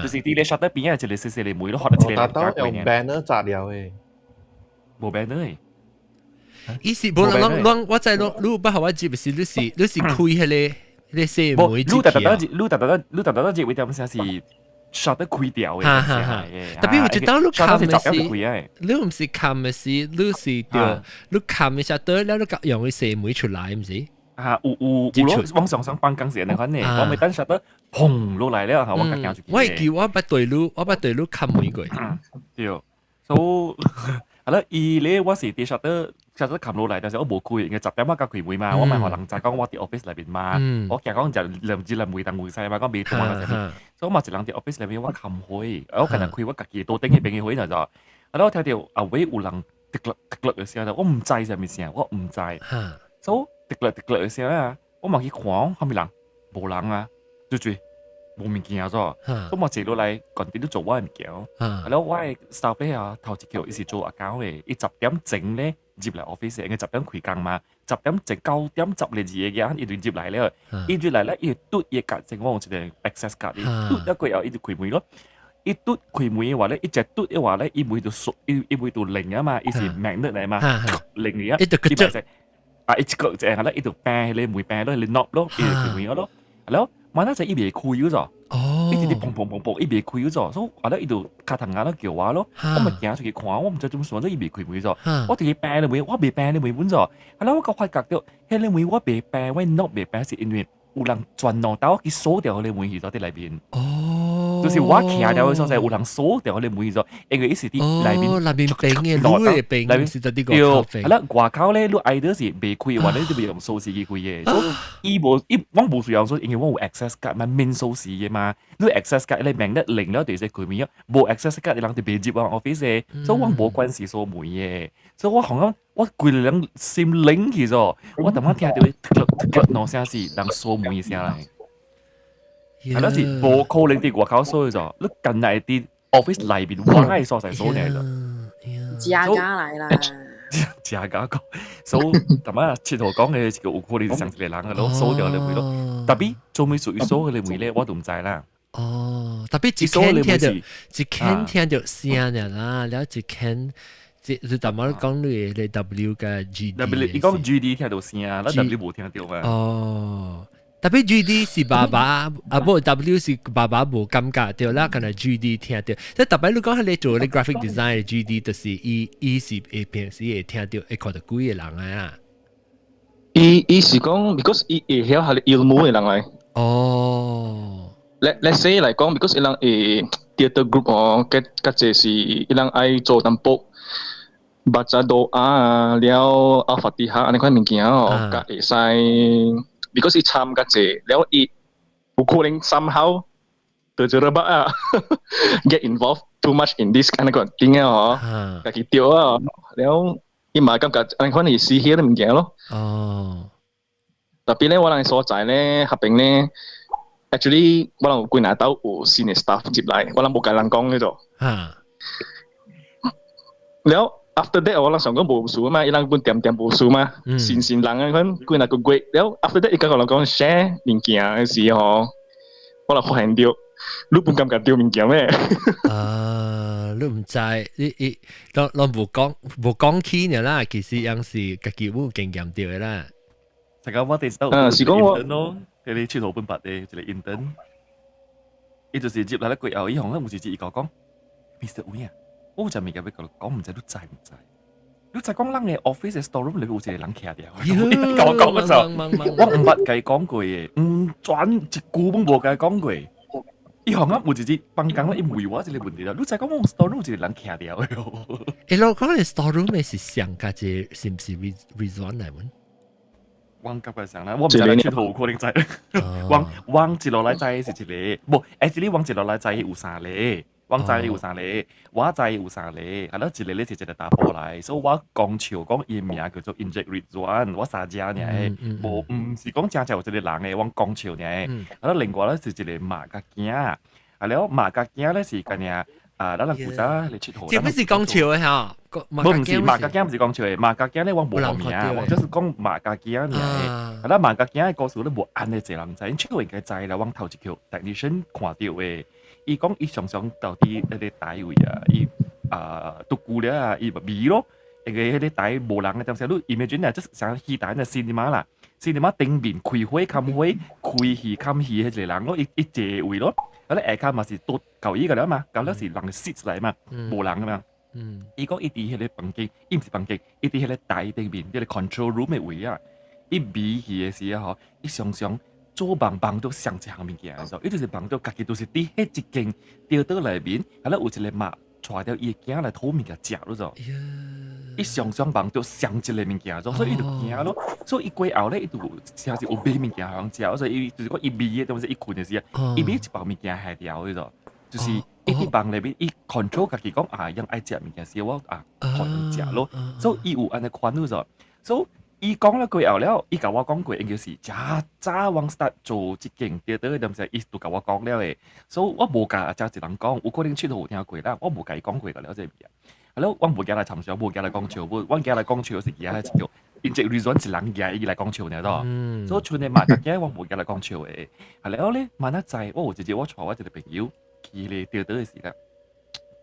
就是佇咧 shutter 邊仔一個細細個門咯，畫一個。我達用 banner 紮了嘅，無 banner 嘅。伊是無人攏我知攏，你有捌予我接是你是你是開彼個彼個細門你特特你特特你特特這位點聲是 shutter 開掉嘅。哈哈哈。特別有一當你冚的是，你毋是冚的是，你是著你冚的 shutter 了，你用伊細門出來，毋是？啊，有有有咯，往上上辦公室那款呢，我咪等 shutter 砰落來了，嚇我家行出去。我會記我捌對你，我捌對你冚門過。對，所以係啦，伊咧我是佇 shutter shutter 冚落來，但是我無開，因為10點我才開門嘛，我莫予人知講我佇 office 內面嘛，我驚講就兩只人袂當袂使嘛，講袂當嘛，所以我嘛一人佇 office 內面我冚開，我干焦開我家己桌頂彼邊的火爾就，啊，我聽著後尾有人滴落滴落的聲，我毋知啥物聲，我毋知，所以滴落滴落的聲啊，我嘛去看，啥物人，無人啊，對對，無物件咗，所以我坐落來，趕緊做我的物件。啊，了我的 staff 咧啊，頭一叫伊是做 account 的，伊10點鐘咧入來 office，因為十點開工嘛，10點前9點12個嘅，伊就入來了。伊入來咧，伊會嘟伊的卡，我有一個 access card，伊嘟了過後，伊就開門咯。伊嘟開門的話咧，伊一嘟的話咧，伊門就鎖，伊伊門就靈啊嘛，伊是 magnet 來嘛，靈嚟啊，伊就伊啊，伊一個一個咧，伊就掰彼個門掰落，彼個 knob 咯，伊就開門咯。了，萬那就伊袂開咗。哦，伊直直砰砰砰砰，伊袂開咗，所以後來伊就敲窗仔咯叫我咯，我咪行出去看，我毋知怎算，伊袂開門咗，我直去掰個門，我袂掰個門本咗，後來我閣發覺著，彼個門我袂掰，我 knob 袂掰是因為有人轉路兜去鎖掉彼個門去咗佇內面。哦，就是我徛掉的所在有人鎖掉彼個門去咗，因為伊是佇內面，內面邊的，你的邊是佇對，係啦，外口咧，你挨到是袂開的話，你就袂用鎖匙去開的。所以伊無伊，我無需要鎖，因為我有 access card 嘛，免鎖匙的嘛。你 access card 你免得靈了就是開門啊，無 access card 人就袂入我 office 的，所以我無關係鎖門的。所以我好像我規個人心冷去咗，我逐擺聽著突突兩聲是人鎖門的聲來。係啦，是無可能佇外口鎖咗，你近來佇 office 內面，我愛鎖在鎖爾咗。加加來啦！加加講，所以逐擺佚佗講的是有可能是上一個人個咯，鎖掉你門咯。特別做咩事伊鎖彼個門咧，我都毋知啦。哦，特別一間聽著，一間聽著聲爾啦，了一間。這是淡薄講你的 W 佮 G D。 W 伊講 G D 聽著聲，咱 W 無聽著嘛。哦，特別 G D 是爸爸，啊無 W 是爸爸無感覺著啦，敢若 G D 聽著。即特別你講彼個做咧 graphic design 的 G D，就是伊伊是會平時會聽著會看著鬼的人啊。伊伊是講，because 伊會曉彼個 ilmu 的人來。哦。 Let say 來講，because 伊人會 theatre group 哦，較較濟是伊人愛做淡薄。baca doa 啊，了 Al-Fatihah 按呢款物件哦，較會使， ，because 伊參較濟，了伊有可能 somehow 就 terjebak 啊，get involved too much in this kind of thing 啊，嗬，家己著啊，了伊嘛感覺按款是死去的物件咯。特別咧，我人所在咧，合併咧，actually 我人有幾若兜有新的 staff 入來，我人無共人講呢度。了 after that 我人想講無事嘛，伊人本恬恬無事嘛，新新人啊，款幾若個月，了 after that 伊共我人講 share 物件的時候，我就發現著，你本感覺著物件咩？啊，你毋知，你伊攏攏無講無講起呢啦，其實樣是家己有經驗著的啦。大家我哋都是講我咯，佢哋佚佗本捌的一個 intern，伊就是接來咧過後，伊紅咧有一日伊共我講，Mr. 吳啊，我有一物件欲共你講，毋知你知毋知？你知講咱的 office 的 store room 裏面有一個人徛佇，伊共我講嗰時候，我毋捌共伊講過的，毋轉一句攏無共伊講過。伊紅啊有一日放工咧，伊問我一個問題啦，你知講我 store room 有一個人徛佇的？欸，我講你 store room 的是上家這是毋是 Rizwan 來問？我感覺上啦，我毋知佚佗有可能知。我我一路來知是一個，無，actually 我一路來知有三個，我知有三個，我知有三個，啊，了一個咧是一個查埔來，所以我講笑講伊名叫做 Encik Rizwan，我三隻爾，無毋是講真正有這個人的，我講笑爾。啊，了另外咧是一個媽佮囝，啊了媽佮囝咧是干爾啊，咱人古早咧𨑨迌。這不是講笑的吼，無毋是媽佮囝毋是講笑的，媽佮囝咧我無名，我就是講媽佮囝爾。啊，咱媽佮囝的故事咧無按呢濟人知，𪜶佚佗應該知啦。阮頭一橋 technician 看著的，伊講伊常常到佇彼個台位啊，伊啊獨久了啊，伊咪迷咯，因為彼個台無人的當時，你 imagine 啊，就是像戲台的 cinema 啦，cinema 頂面開火冚火，開戲冚戲彼一個人咯，伊伊坐位咯。啊，咧下跤嘛是都夠伊個了嘛，夠了是人 seats 來嘛，無人嘛。伊講伊佇彼個房間，伊毋是房間，伊佇彼個台頂面，彼個 control room 的位啊，伊迷去的時候吼，伊常常做夢夢著上一項物件的時候，伊就是夢著家己就是佇彼一間吊桌內面，啊咧有一個媽帶著伊的囝來討物件食咯就。伊常常夢著上一個物件，所以伊就驚咯。所以伊過後咧，伊就誠是有買物件予人食，所以伊就是講伊迷的東西，伊睏的時啊，伊買一包物件下掉去咗，就是伊佇夢內面，伊 control 家己講啊，用愛食物件時，我啊，予伊食咯。所以伊有按呢款咯，所以伊講了過後了，伊共我講過，應該是誠早我 start 做這間吊桌的東西，伊就共我講了的。所以我無共遮濟人講，有可能佚佗有聽過啦，我無共伊講過個了這個物件。係咯，我無驚來參詳，無驚來講笑，無，我驚來講笑是其他一條，因這 reason 是人驚伊來講笑爾多。所以剩的嘛，逐驚我無驚來講笑的。係了咧，慢仔知，我有一日我帶我一個朋友去咧吊桌的時間，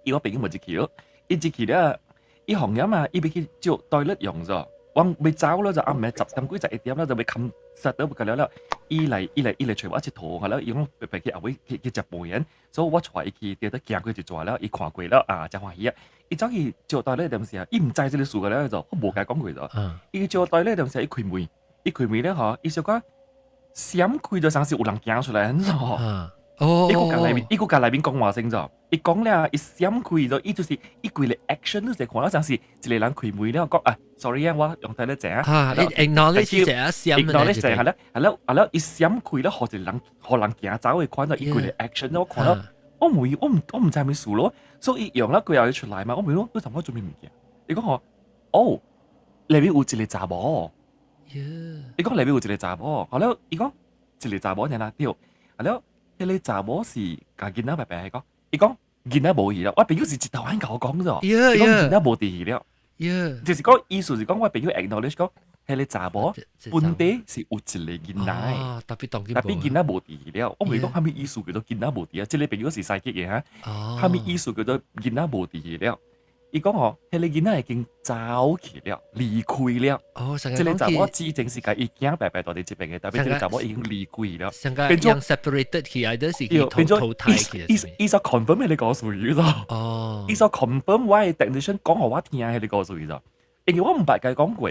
伊我朋友嘛一去咯，伊一去了，伊紅了嘛，伊欲去借 toilet 用咗，我欲走了就暗暝10點幾11點了就欲冚實倒不了了，伊來伊來伊來揣我𨑨迌，係了伊講白白去後尾去去食飯，所以我帶伊去吊桌行過一逝了，伊看過了啊，誠歡喜啊！伊走去借 toilet 陣時啊，伊毋知這個事個了就，我無共伊講過咗。伊借 toilet 陣時，伊開門，伊開門了吼，伊小可閃開咗，像是有人行出來，你知無？哦，伊閣共內面，伊閣共內面講話聲咗，伊講了，伊閃開咗，伊就是伊規個 action 你就看到像是一個人開門了講啊，sorry 啊，我用 toilet 者啊，acknowledge 者閃，acknowledge 者係啦，係啦，係啦，伊閃開了，予一個人，予人行走的款咗，伊規個 action 我看到，我唔我唔我毋知啥物事咯，所以伊用了過後伊出來嘛，我問講你怎麼做咩物件？伊講吼，哦，內面有一個查某，伊講內面有一個查某，後來伊講一個查某爾啦，對，後來。彼個查某是共囡仔白白講，伊講囡仔無去了，我朋友是一頭按共我講咗，伊講囡仔無佇去了，就是講意思是講我朋友 acknowledge 講，彼個查某本地是有一個囡仔的，特別當特別囡仔無佇去了，我問講啥物意思叫做囡仔無佇啊？這個朋友是司機的哈，啥物意思叫做囡仔無佇去了？伊講吼，彼個囡仔已經走去了，離開了。哦，這個查某之前是共伊囝白白蹛佇這邊的，特別這個查某已經離開了。變做 separated 去，還是去淘汰去？伊伊所 confirm 彼個故事咗。伊所 confirm 我的 technician 講予我聽彼個故事咗，因為我毋捌共伊講過。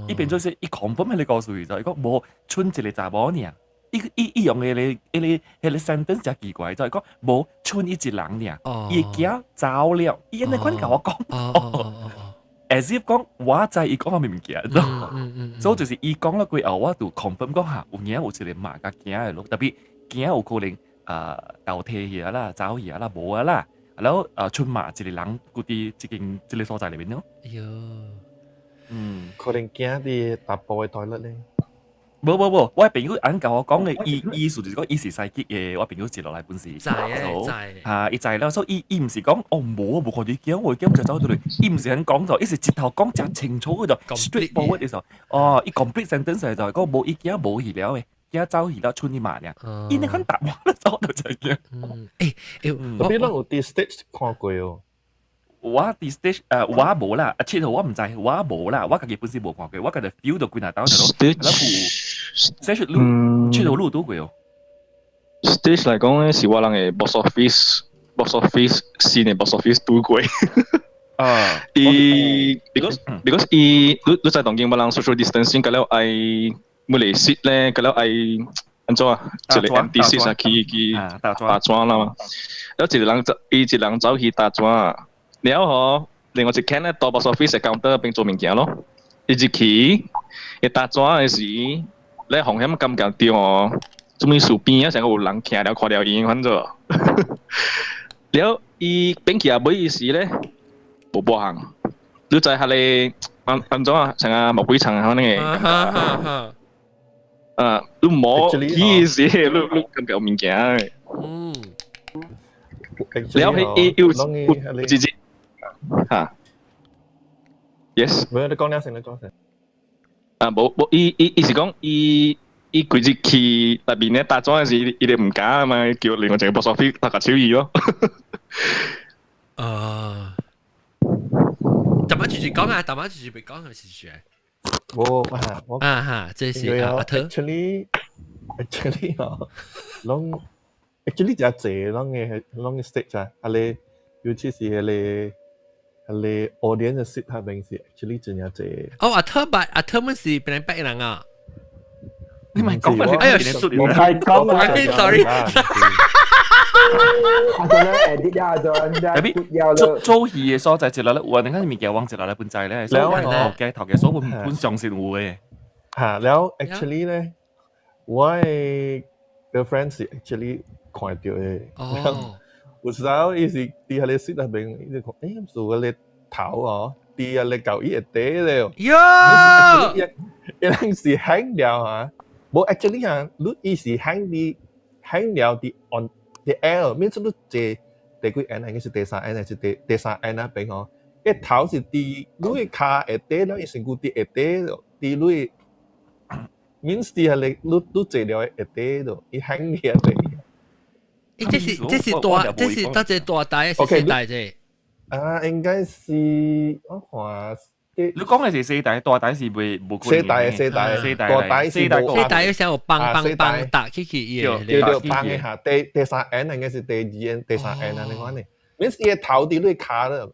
伊變做是伊 confirm 彼個故事咗，伊講無賰一個查某爾。伊伊伊用彼個彼個彼個 sentence 誠奇怪，就係講無賰伊一人爾，伊的囝走了，伊按呢款共我講。as if 講我知伊講啥物物件，所以就是伊講了過後，我就 confirm 講嚇，有影有一個媽佮囝的咯，特別囝有可能啊投體去啦，走去啦，無啊啦，然後啊賰媽一個人佇佇這間這個所在裏面咯。哎喲，可能囝佇查埔的 toilet 咧。無無無，我朋友按共我講的，伊意思就是講伊是 psychic 的，我朋友接落來本是，知的知。啊，伊知了，所以伊伊毋是講哦無無看著囝，我囝就走出來，伊毋是按講就，伊是直頭講誠清楚的就 straightforward 的時候，哦，伊 complete sentence 就係講無伊囝無去了的，囝走去了賰伊媽爾，伊那款答案了走就知影。嗯，欸欸，特別咱有佇 stage 看過哦。我佇 stage 我無啦，啊七號我毋知，我無啦，我家己本身無看過，我家己 feel 到幾若兜就咯，然後 stage 你七號你有拄過哦。 Stage 來講咧，是我人的 box office，box office 新的 box office 拄過。伊 because 伊你你知當今我人 social distancing，佮了愛每個 seat 咧，佮了愛按怎啊？一個 empty seat 啊，去去打樁啦嘛。了一個人走，伊一個人走去打樁。了吼，另外一間咧，到 box office counter 邊做物件咯。伊入去，伊打樁的時，咧風險感覺著哦，做物事邊啊，成個有人徛了看了伊反正。了伊變去啊尾時咧，無半項。你知彼个按按怎啊？像啊魔鬼場啊那個。啊，你摸起時，你你感覺有物件的。了彼伊有有一日。嚇，yes，無你講了先，你講先。啊，無無，伊伊伊是講，伊伊規日去內面咧打樁時，伊伊就毋敢啊嘛，叫另外一個 box office 來共手伊咯。啊，大媽繼續講啊，大媽繼續別講係是是。我啊，我啊哈，這是阿特。 Actually 哦，攏 actually 誠濟攏个攏个 stage 啊，啊咧，尤其是彼个。彼个 audience 的 seat 彼邊是 actually 真正濟。哦，阿特白阿特們是本來白人啊。你咪講乜？哎呀，我係講啊，sorry。阿俊咧 edit 咗阿俊，特別做做戲的所在，一落咧有啊，你看物件往一落來本知咧，所以我頭家頭家所本本相信有的。嚇，了 actually 咧，我的 girlfriend 是 actually 看著的。哦。有時候伊是佇彼个 seat 內邊，伊就看，欸，是我个頭哦，佇彼個舊伊會底咧。喲！伊人是 hang 了啊，無 actually 啊，你伊是 hang 佇 hang 了佇 on the air，免說你坐第幾 N，應該是第三 N 還是第第三 N 那邊哦？伊頭是佇你的跤下底了，伊身軀佇下底，佇你 means 佇彼个你你坐了下底度，伊 hang 佇下底。欸，這是這是大，這是這是大台還是細台啫？啊，應該是我看。你講的是細台，大台是袂無可能。細台細台，細大台是細台有時候梆梆梆打起去伊對對，梆一下。第第三 N 應該是第二 N、第三 N 啊，你看呢？免是伊的頭佇你跤了。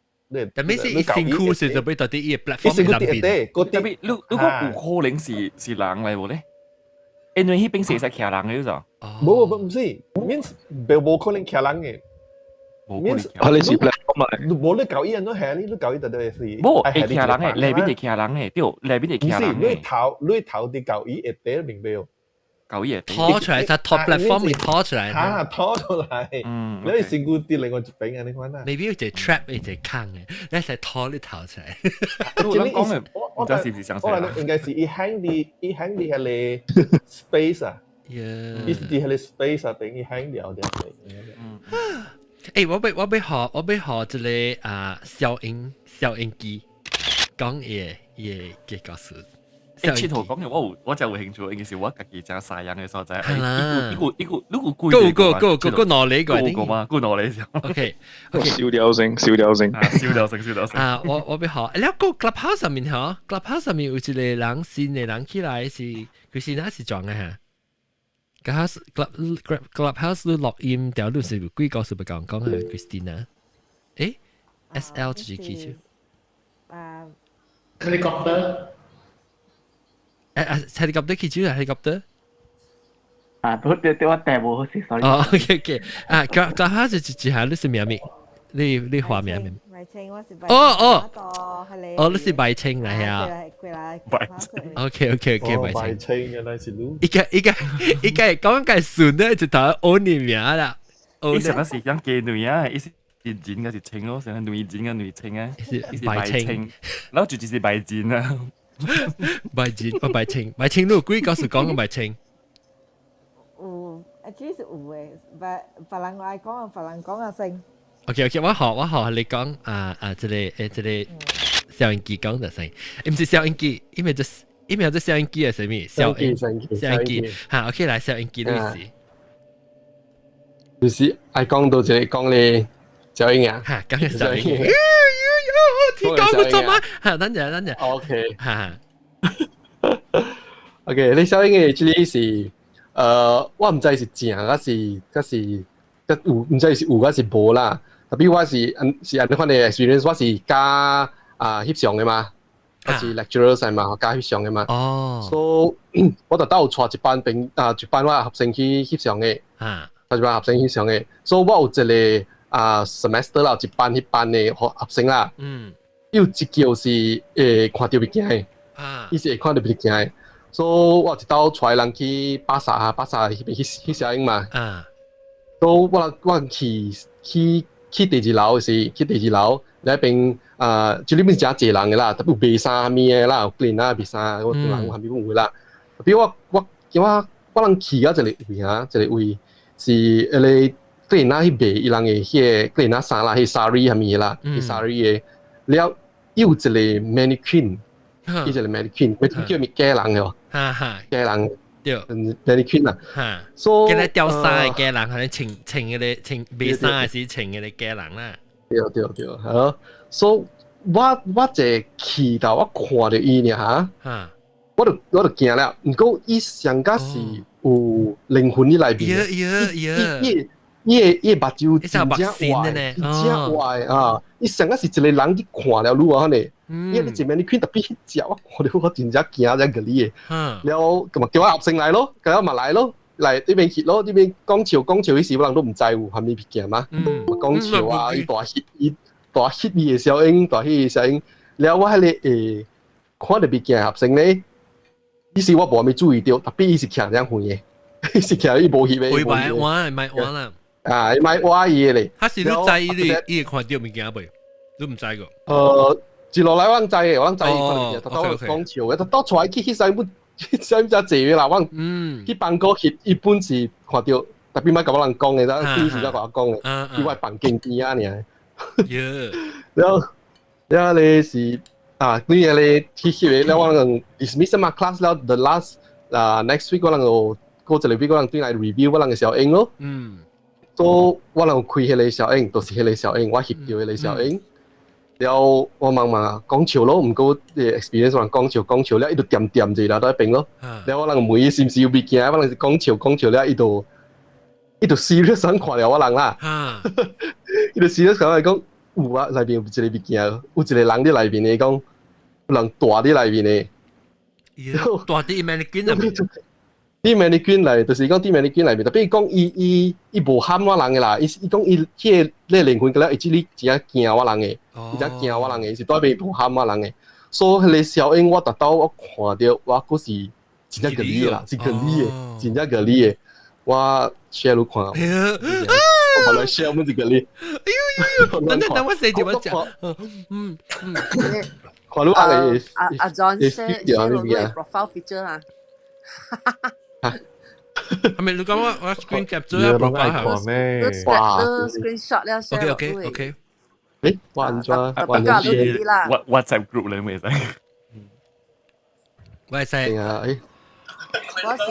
但免是伊身軀是就欲佇伊的 platform 內邊。特別你你講有可能是是人來無咧？因為彼邊是會使徛人的，就。無無毋是，免無無可能徛人的。免，啊，你是 platform 來。無你舊伊按怎下你，你舊伊就對是。無會徛人的，內面會徛人的，對，內面會徛人的。毋是，你頭你頭佇舊伊下底明白無？舊伊下底。拖出來，他拖 platform 面拖出來。嚇，拖出來。嗯。你身軀佇另外一邊啊，你看啊。 Maybe 有一個 trap，一個坑的，你使拖你頭出來。我講的，我唔知是唔是相我應該是伊 hang 佇伊 hang 佇彼个 space 啊。伊是佇彼個 space 啊，等於 hang 了的。嗯。欸，我欲我欲學我欲學這个啊消音消音機，講伊伊個故事。欸，佚佗講的我有我真有興趣，應該是我家己誠西洋的所在。係一個一個如果夠夠夠夠夠腦力個，夠嗎？夠腦力 OK OK。燒掉聲，燒掉聲。燒掉聲，燒掉聲。啊，我我欲學，你個 Clubhouse 上面嗬，Clubhouse 上面有一個人新的人起來是，佢是哪是裝的嚇？Clubhouse Club Clubhouse 你錄音條你是幾個是不講講係 Christina？欸，SL 自己起住。啊，helicopter。誒啊，helicopter 起住啊，helicopter。啊，都對對我帶無好勢，sorry。哦，OK OK，啊，Clubhouse 是一下你是名咩？你你畫名咩？白青，我是白。哦哦哦，你是白青嚟啊？白青。 OK，白青。白青嘅那是你。一個一個一個講嘅順咧，就頭歐你名啦。伊上個是講妓女啊，伊是人嘅是青咯，成個女人嘅女青啊，是白青，然後就就是白金啊。白金，哦白青，白青，你有幾個是講個白青？有，actually 是有嘅，別別人愛講啊，別人講啊先。 OK，我學你講啊啊，這個收音機講就先，毋是收音機，因為這收音機係啥物？收音收音機，嚇 OK 來收音機你是，就是愛講到這個講咧小英啊，嚇講小英，聽講過做嗎？嚇，等陣等陣，OK，嚇，OK，你小英嘅這裡是，我毋知是正還是還是，有毋知是有還是無啦。特別我是是按呢款的 experience，我是教啊翕相的嘛，我是 lecturer 嚟嘛，教翕相的嘛。哦。所以我就兜有帶一班朋啊，一班我學生去翕相的。啊。帶一班學生翕相的，所以我有一個啊 semester 啦，一班彼班的學生啦。有一叫是會看著物件的。啊。伊是會看著物件的，所以我一兜帶人去巴剎啊，巴剎彼邊去翕攝影嘛。啊。所以我去第二樓是去第二樓，那邊啊，這裡面真濟人的啦，特別有賣衫物的啦，有店啊賣衫，我人有蝦米有啦。特別我人去到一個位啊，一個位是彼個店仔去賣伊人的彼個店仔衫啦，彼 sari 蝦米啦，彼 sari 的。了有一個 mannequin，伊一個 mannequin，mannequin 叫咩假人的哦，假人。對，mannequin 啊，嚇，所以叫你吊衫的假人，可能穿穿彼個穿賣衫還是穿彼個假人啦。對對對，好，所以我一去到我看著伊爾嚇，我就驚了。毋過伊上較是有靈魂佇內面，伊的目睭真正活，真正活的啊！伊上較是一個人去看了你啊，呢。因為你前面你看特別彼隻，我看著我真正驚才個你的。了，咁嘛叫我學生來咯，叫我嘛來咯，來這邊翕咯，這邊講笑講笑，彼時我人都毋知有蝦米物件嘛。講笑啊，伊大翕伊大翕伊的小英，大翕伊的小英。了，我彼個會看著物件學生咧，彼時我無蝦米注意著，特別伊是徛遮遠的，伊是徛伊無翕的。會賣換，賣換啦。啊，伊賣換伊的咧。他是你知伊會看著物件未？你毋知個？一路來我攏知的，我攏知伊看著物件，頭講笑的，頭帶去彼時本，啥物遮濟的啦，我去放歌翕，伊本是看著，特別莫共我人講的，咱第一時才共我講的，佇我房間邊仔爾。了了咧是啊，幾個咧去翕的，了我人 dismiss 嘛 class 了，the last 啊 next week 我人有過一個 week 我人轉來 review 我人的小英咯。所以我人有開彼個小英，就是彼個小英，我翕著彼個小英。了我問問講笑咯，毋過 experience 我講笑講笑了，伊就恬恬者啦，佇彼邊咯。了我人問伊是毋是有物件，我人是講笑講笑了，伊就 serious 看了我人啦。伊就 serious 講來講有啊，內面有一個物件，有一個人佇內面的，講有人蹛佇內面的。蹛佇 mannequin 內面。佇 mannequin 內，就是講佇 mannequin 內面，特別講伊無喊我人的啦，伊講伊彼個咧靈魂了，伊這裡真正驚我人的，伊真驚我人的，伊是蹛邊無喊我人的。所以彼個小英我達到我看著我閣是真正個你的啦，是個你的，真正個你的。我 share 你看，我來 share 乜是個你。哎呦呦，等等等我寫住我講。嗯嗯。看你阿個阿阿 John share share 你 profile picture 啊。係咪你講我 screen capture 啊 profile 咩？哇！screenshot 了 OK。誒，我按怎？我按怎？WhatsApp group 你未使？我使。啊，誒。我是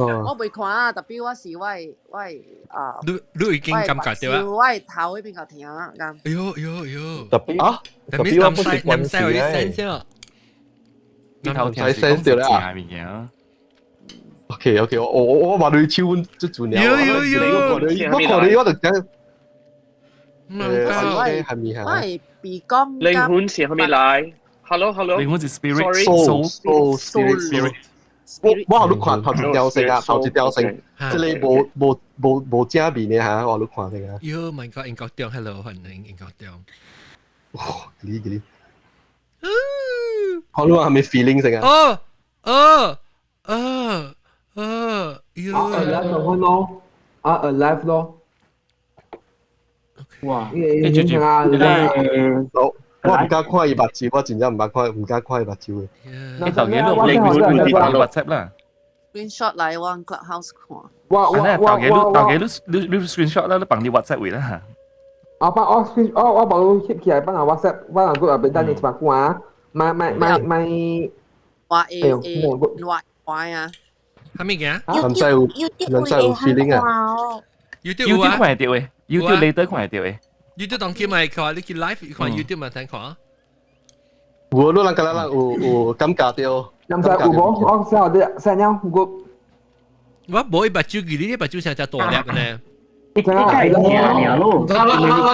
我未看啊，特別我是我啊。你已經感覺到啊？我頭彼邊較疼咁。哎呦哎呦哎呦！特別啊，特別我不是關係咧。你頭聽是講正物件。 OK，我話你手這陣了，我看你我就講，我係鼻講。靈魂是蝦米來？Hello Hello。靈魂是 spirit soul soul spirit。我予你看頭一條線啊，頭一條線，這個無正面的哈，我予你看這個。喲，my God，英國中，Hello，歡迎英國中。哇，幾幾，看你話係咪 feeling 成啊？哦哦哦哦，喲！啊，alive 咯，啊 alive 咯。哇！你住住啊！我唔敢看伊目睭，我真正毋捌看，毋敢看伊目睭的。你當然你你你 WhatsApp 啦。 Screenshot 來我 Clubhouse 看。我我我我當然你你你 screenshot 啦，你放你 WhatsApp 位啦。我幫我 screen 我我幫你翕起來，放 WhatsApp，我人個入邊等你一百久啊！買買買買。我會會我我啊。係咪嘅？人真有人真有 feeling 啊！YouTube 有啊，看會到嘅，YouTube later 看會到嘅。 YouTube 當今咪看，你去 live 看 YouTube 咪聽看。有，你人敢若人有有感覺到。人知有無？我寫啲寫了我。我無伊目睭，記你目睭成隻大粒呢。你計我我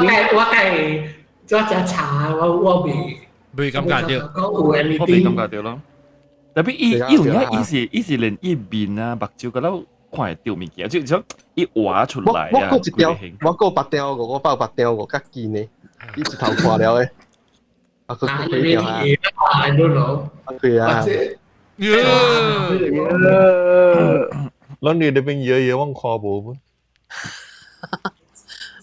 計我計做只查，我我未未感覺到，我未感覺到咯。特別伊伊有影，伊是伊是連伊面啊、目睭個都看會到物件，就像伊畫出來啊。我我一條，我閣白條個，我包白條個較近的，伊一頭看了的。啊，佢佢條啊。 I don't know。對啊。咱你那邊爺爺我看無。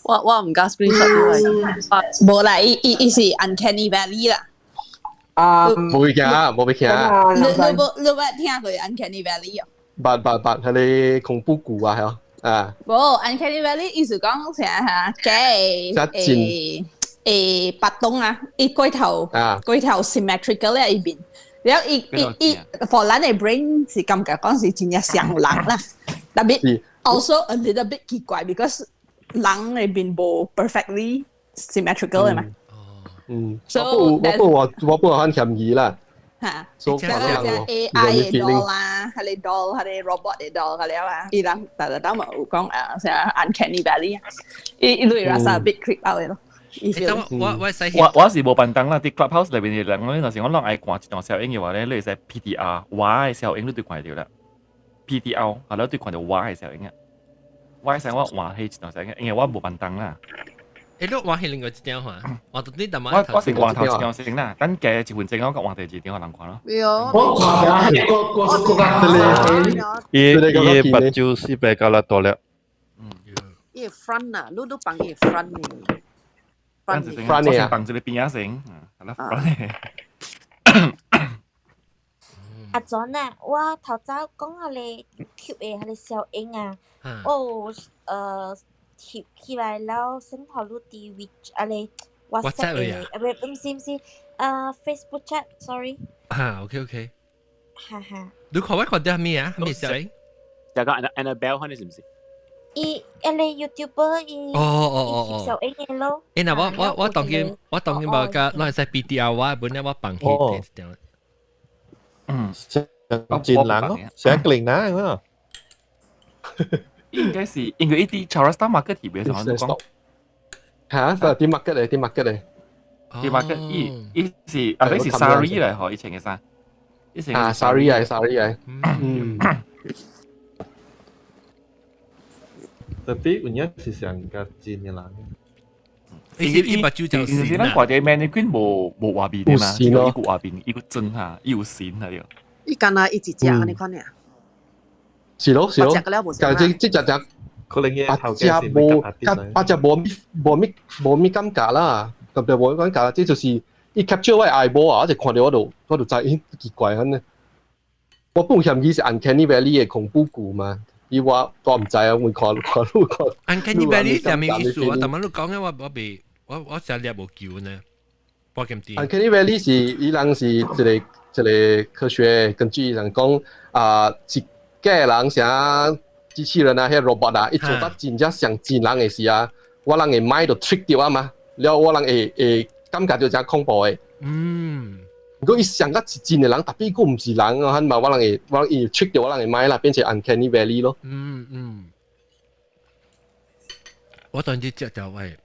我我毋敢 screenshot 出來。無啦，伊伊伊是 Uncanny Valley 啦。啊，無會驚，無會驚。你你無你捌聽過 Uncanny Valley 哦？捌捌捌，彼個恐怖谷啊，係啊。啊。無 Uncanny Valley 意思講啥嚇？假誒誒白洞啊，伊過頭過頭 symmetrical 咧伊面，然後伊伊伊，for 咱的 brain 是感覺講是真正像人啦，特別 also a little bit 奇怪，because 人的面無 perfectly symmetrical 的嘛。嗯，我不我我不我很嫌疑啦。嚇，所以 AI 的 doll 啦，彼个 doll，彼个 robot 的 doll，嗰了啊，伊人逐逐當嘛有講啊，啥 Uncanny Valley 啊，伊伊類拉薩 bit creep out 的咯。我我我我是無辦當啦，佇 Clubhouse 內面的人，若是我攏愛看一段小影的話咧，你會使 PTR，我的小影你對看到啦。PTR，啊，你對看到我的小影啊。我會使我換彼一段小影，因為我無辦當啦。欸，你換彼另外一張看，換到你淡我我是換頭一張先啦，等加一分鐘我閣換第二張予人看咯。我看下，我我我伊伊目睭496粒。伊 front 啊，你都放伊 front 呢？front 啊，放一個邊仔先，係啦，front。阿 John 啊，我頭早講彼个 YouTube 的彼个小影啊，哦，貼起來了，send 予你佇 WeChat 啊咧 WhatsApp 的，啊不，毋是毋是，Facebook chat，sorry。啊，OK OK。哈哈。你看我看到咩啊？咩小影？就個 Annabelle 可能是唔是？伊彼个 YouTuber 伊哦哦哦哦，小影的咯。欸，那我我我當今我當今無甲，攏會使 PTR 我本來我放去第一張。嗯，真人咯，成個靈男啊。應該是應該伊佇 Charlestown Market 特別上講。嚇，是佇 market 咧，佇 market 咧。佇 market，伊伊是啊，你是 sari 嚟嗬，以前嘅衫。以前啊，sari 嚟，sari 嚟。嗯。特別有影是上較真嘅人。伊伊目睭就是是咱看佇 mannequin 無無畫面的嘛，伊有畫面，伊個妝哈，伊有神啊對。伊敢若伊一隻按呢款爾。是咯是咯，但這這隻隻可能八隻無，八隻無咪無咪無咪感覺啦，特別無感覺啦，這就是伊 capture 我 eyeball 啊，我就看著我就我就知，咦奇怪安呢。我本嫌伊是 Uncanny Valley 的恐怖谷嘛，伊我我毋知啊，我看看你看。 Uncanny Valley 啥物意思啊？但係你講嘅我我未我我成日無求呢。 Uncanny Valley 是伊人是一個一個科學根據伊人講啊，一個人啥機器人啊，彼 robot 啊，伊做得真正像真人的時啊，我人的 mind 就 trick 著啊嘛，了我人會會感覺著誠恐怖的。如果伊像甲是真的人，tapi 伊閣毋是人啊，嘛我人會我人伊 trick 著我人的 mind 啦，變成 Uncanny Valley 咯。嗯嗯。我當時食條喂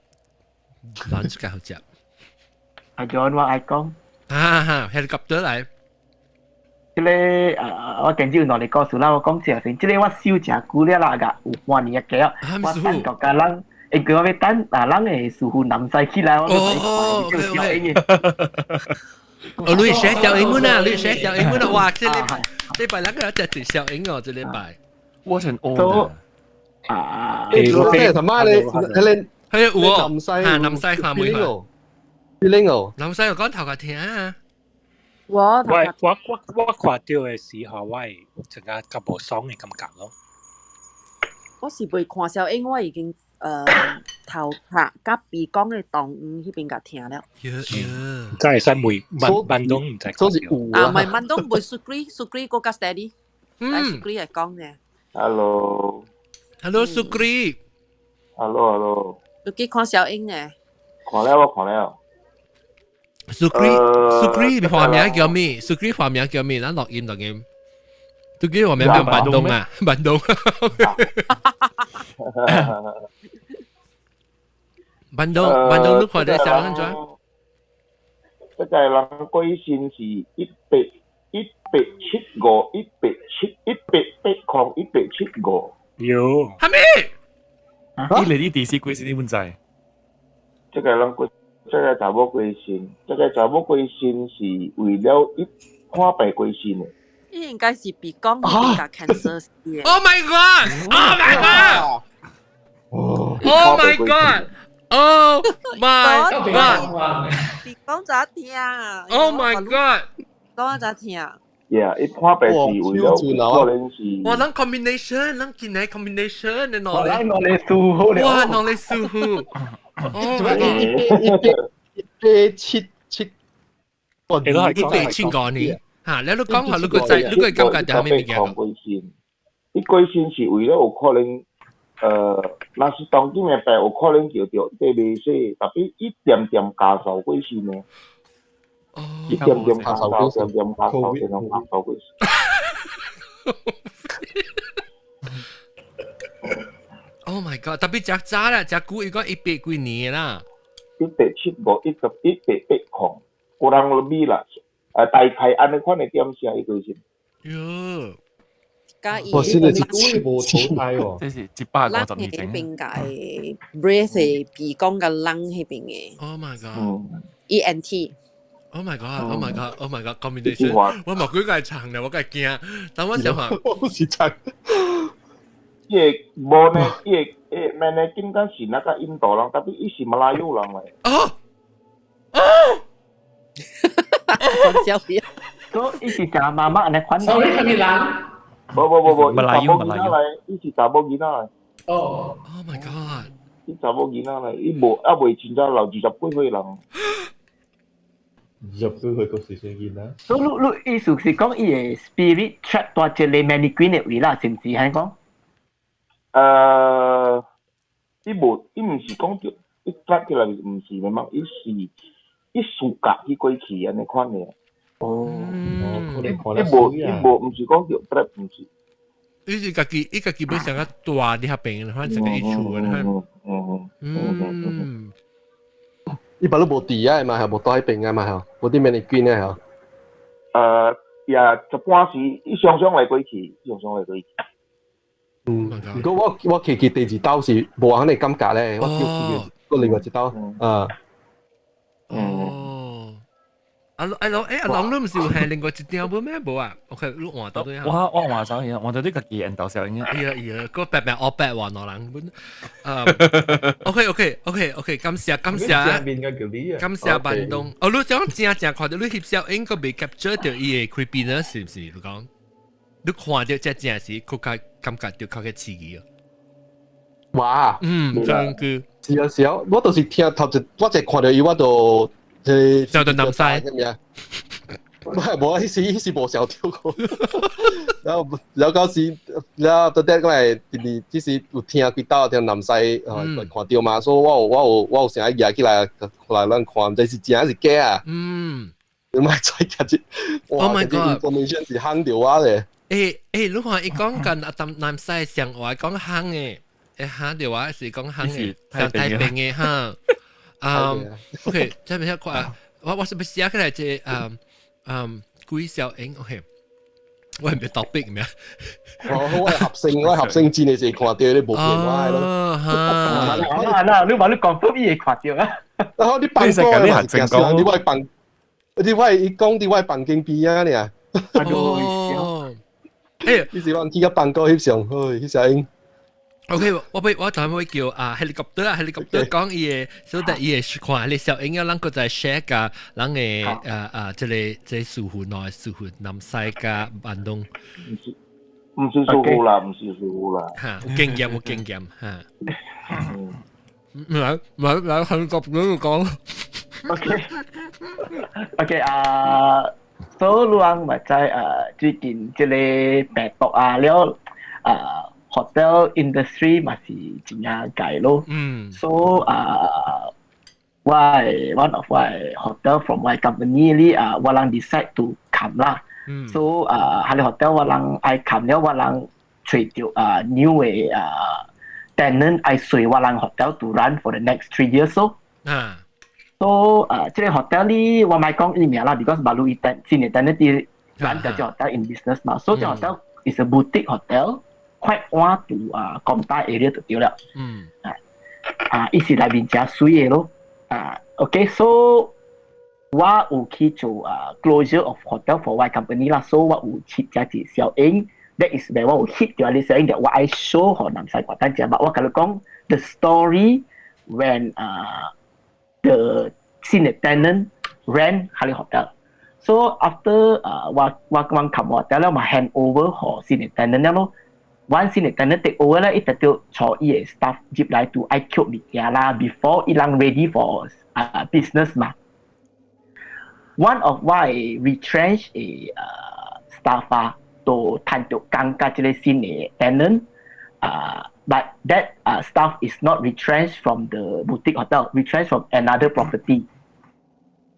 ，lunch 較好食。阿 John 我愛講。啊哈，helicopter 來。這个我近朝兩個故事啦，我講一下先。這个我收誠久了啦，個有半年嘅啊。我等國家人，因為我欲等啊，人的師傅南西起來，我就看這個小英的。哦，你學小英文啊？你學小英文啊？哇！這禮這拜兩個一隻小英哦，這禮拜。我成哦。啊！欸，我聽他媽咧，迄個係有哦，南西南西看每個。邊個？南西又講頭殼聽啊！我我看著的時候，我會一個較無爽的感覺咯。我是袂看小英，我已經頭殼佮鼻講的動物彼邊共聽了。真會使問問問東毋知所以有啊，唔係問東袂 Sukri，Sukri 閣較 steady，來 Sukri 來講呢。 Hello。 Hello Sukri。 Hello，Hello。 Sukri 看小英呢？看了我看了。 Sukri，Sukri 化名叫咩？Sukri 化名叫咩？咱錄音錄音。Sukri 化名叫萬東啊，萬東。萬東，萬東，你看這小英怎？這個人過身是一八七五，一八七一八八空一八七五。有。哈咪？你嚟啲電視鬼死你本知？這個人過，這個查某過身，這個查某過身是為了伊看病過身的。伊應該是鼻講比較 cancer 死的。 Oh my god! Oh my god! Oh my god! Oh my god! 鼻講咋聽？Oh my god! 講咋聽？ Yeah，伊看病是為了可能是。哇，咱 combination，咱今日 combination 的喏咧。咱兩個舒服了。哇，兩個舒服。哦，一八七七，175年。嚇，你都講下，你個仔，你個感覺就係咩物件？伊過身是為了有可能，若是當今的病有可能叫著這袂使，特別伊點點加壽過身呢。一點點加壽，點點加壽，點點加壽過身。 Oh my god！特別食早啦，食久伊講一百幾年啦。 175，1880，有人落尾啦。大概按呢款的點寫伊過身。喲，加伊我現在是無淘汰哦，這是150年前。咱彼邊個 breath 鼻講佮人彼邊的。 Oh my god！ ENT。 Oh my god! Oh my god! Oh my god! Combination，我冇幾個長咧，我個驚。但我想話，我是長。伊個無呢，伊個誒，咩呢？應該是那個印度人，特別伊是馬來人來。哦哦。笑死！所以伊是食媽媽按呢款。所以係咪人？無無無無，馬來伊查某囡仔來，伊是查某囡仔來。哦。 Oh my god！伊查某囡仔來，伊無猶未真正老20幾歲人。20幾歲閣是啥囡仔？所以你你意思是講伊個 spirit trap 佇一個 mannequin 的位啦，是毋是按呢講？伊無，伊毋是講著，伊 trap 起來毋是咩嘛，伊是伊暑假去過去按呢款的。哦，伊無伊無，毋是講著 trap，毋是。伊是家己，伊家己本身較大佇遐邊，反正一厝的，嗯。伊把你無佇啊嘛，係無佇彼邊啊嘛，係無佇 mannequin 啊，係。也一般時，伊常常來過去，常常來過去。嗯，如果我去去第二兜是無按呢感覺咧，我叫去個另外一兜啊。哦。阿阿龍，欸，阿龍，你毋是有係另外一張無咩無啊？OK，你換到對啊？我換走去，換到你家己緣投小英啊。哎呀哎呀，個白白黑白換兩人本。OK OK OK OK，感謝感謝。感謝萬東。哦，你講正正看著你翕小英閣未 capture 著伊的 creepiness 是毋是？你講，你看著這正是閣較感覺著較較刺激哦。哇！嗯，真句。是啊是啊，我就是聽頭一，我一看著伊我就。笑到南西，唔係無，彼時無笑著過。然後然後到時，然後到底過來，第二這時有聽幾道聽南西，看著嘛，所以我有成日舉起來來咱看，毋知是真還是假啊。嗯，你莫再夾這， Oh my god！information 是夯著我咧。欸欸，你看伊講緊阿南南西上話講夯的，會夯著我是講夯的，上太平的哈。OK，這邊看，我是欲寫起來這鬼小英，OK。我係咪 topic 咩？我係合成，我係合成戰嘅時看到你無騙我咯。啊嗱，你話你講伊會看到啊？然後你放歌你講，你我房，你我伊講佇我房間邊仔爾。哦，欸，你是講去甲放歌翕相，好，翕相。 OK，我會我頭會叫啊 helicopter 啊 helicopter 講伊個，所以伊會看你小影啊，咱閣再 share 甲咱個啊啊，這個師傅內師傅南西佮板東。毋是師傅啦，毋是師傅啦。嚇，有經驗有經驗嚇。來來來，helicopter 講。 OK，OK 啊，所以人嘛知啊，最近這個病毒啊了啊。hotel industry 嘛是真正解咯。So 啊，我 one of 我 hotel from 我 company 裡啊，我人 decide to 冚啦。So 啊，彼个 hotel 我人愛冚了，我人揣著啊 new 的啊 tenant 愛隨我人 hotel to run for the next 3 years so。So 啊，這個 hotel 裡我莫講伊名啦，because baru 伊新的 tenant 佇 run 這個 hotel in business 嘛。So 這個 hotel is a boutique hotel。quite 倚佇啊，Komtar area 就對了。啊啊，伊是內面誠媠的咯。啊，OK，so 我有去做啊 closure of hotel for 我 company 啦，so 我有翕遮一小影，that is where 我有翕著你小影，我愛 show 予南西看等者，我共你講 the story when 啊 the 新的 tenant rent 彼个 hotel。So after 啊，我我冚 hotel 了嘛 hand over 予新的 tenant 了咯。once 新的 tenant take over 咧，伊就著帶伊的 staff 入來 to 愛抾物件啦，before 伊人 ready for 啊 business 嘛。One of 我 retrench 的staff 啊，都趁著工佮這个新的 tenant 啊，but that staff is not retrenched from the boutique hotel, retrenched from another property.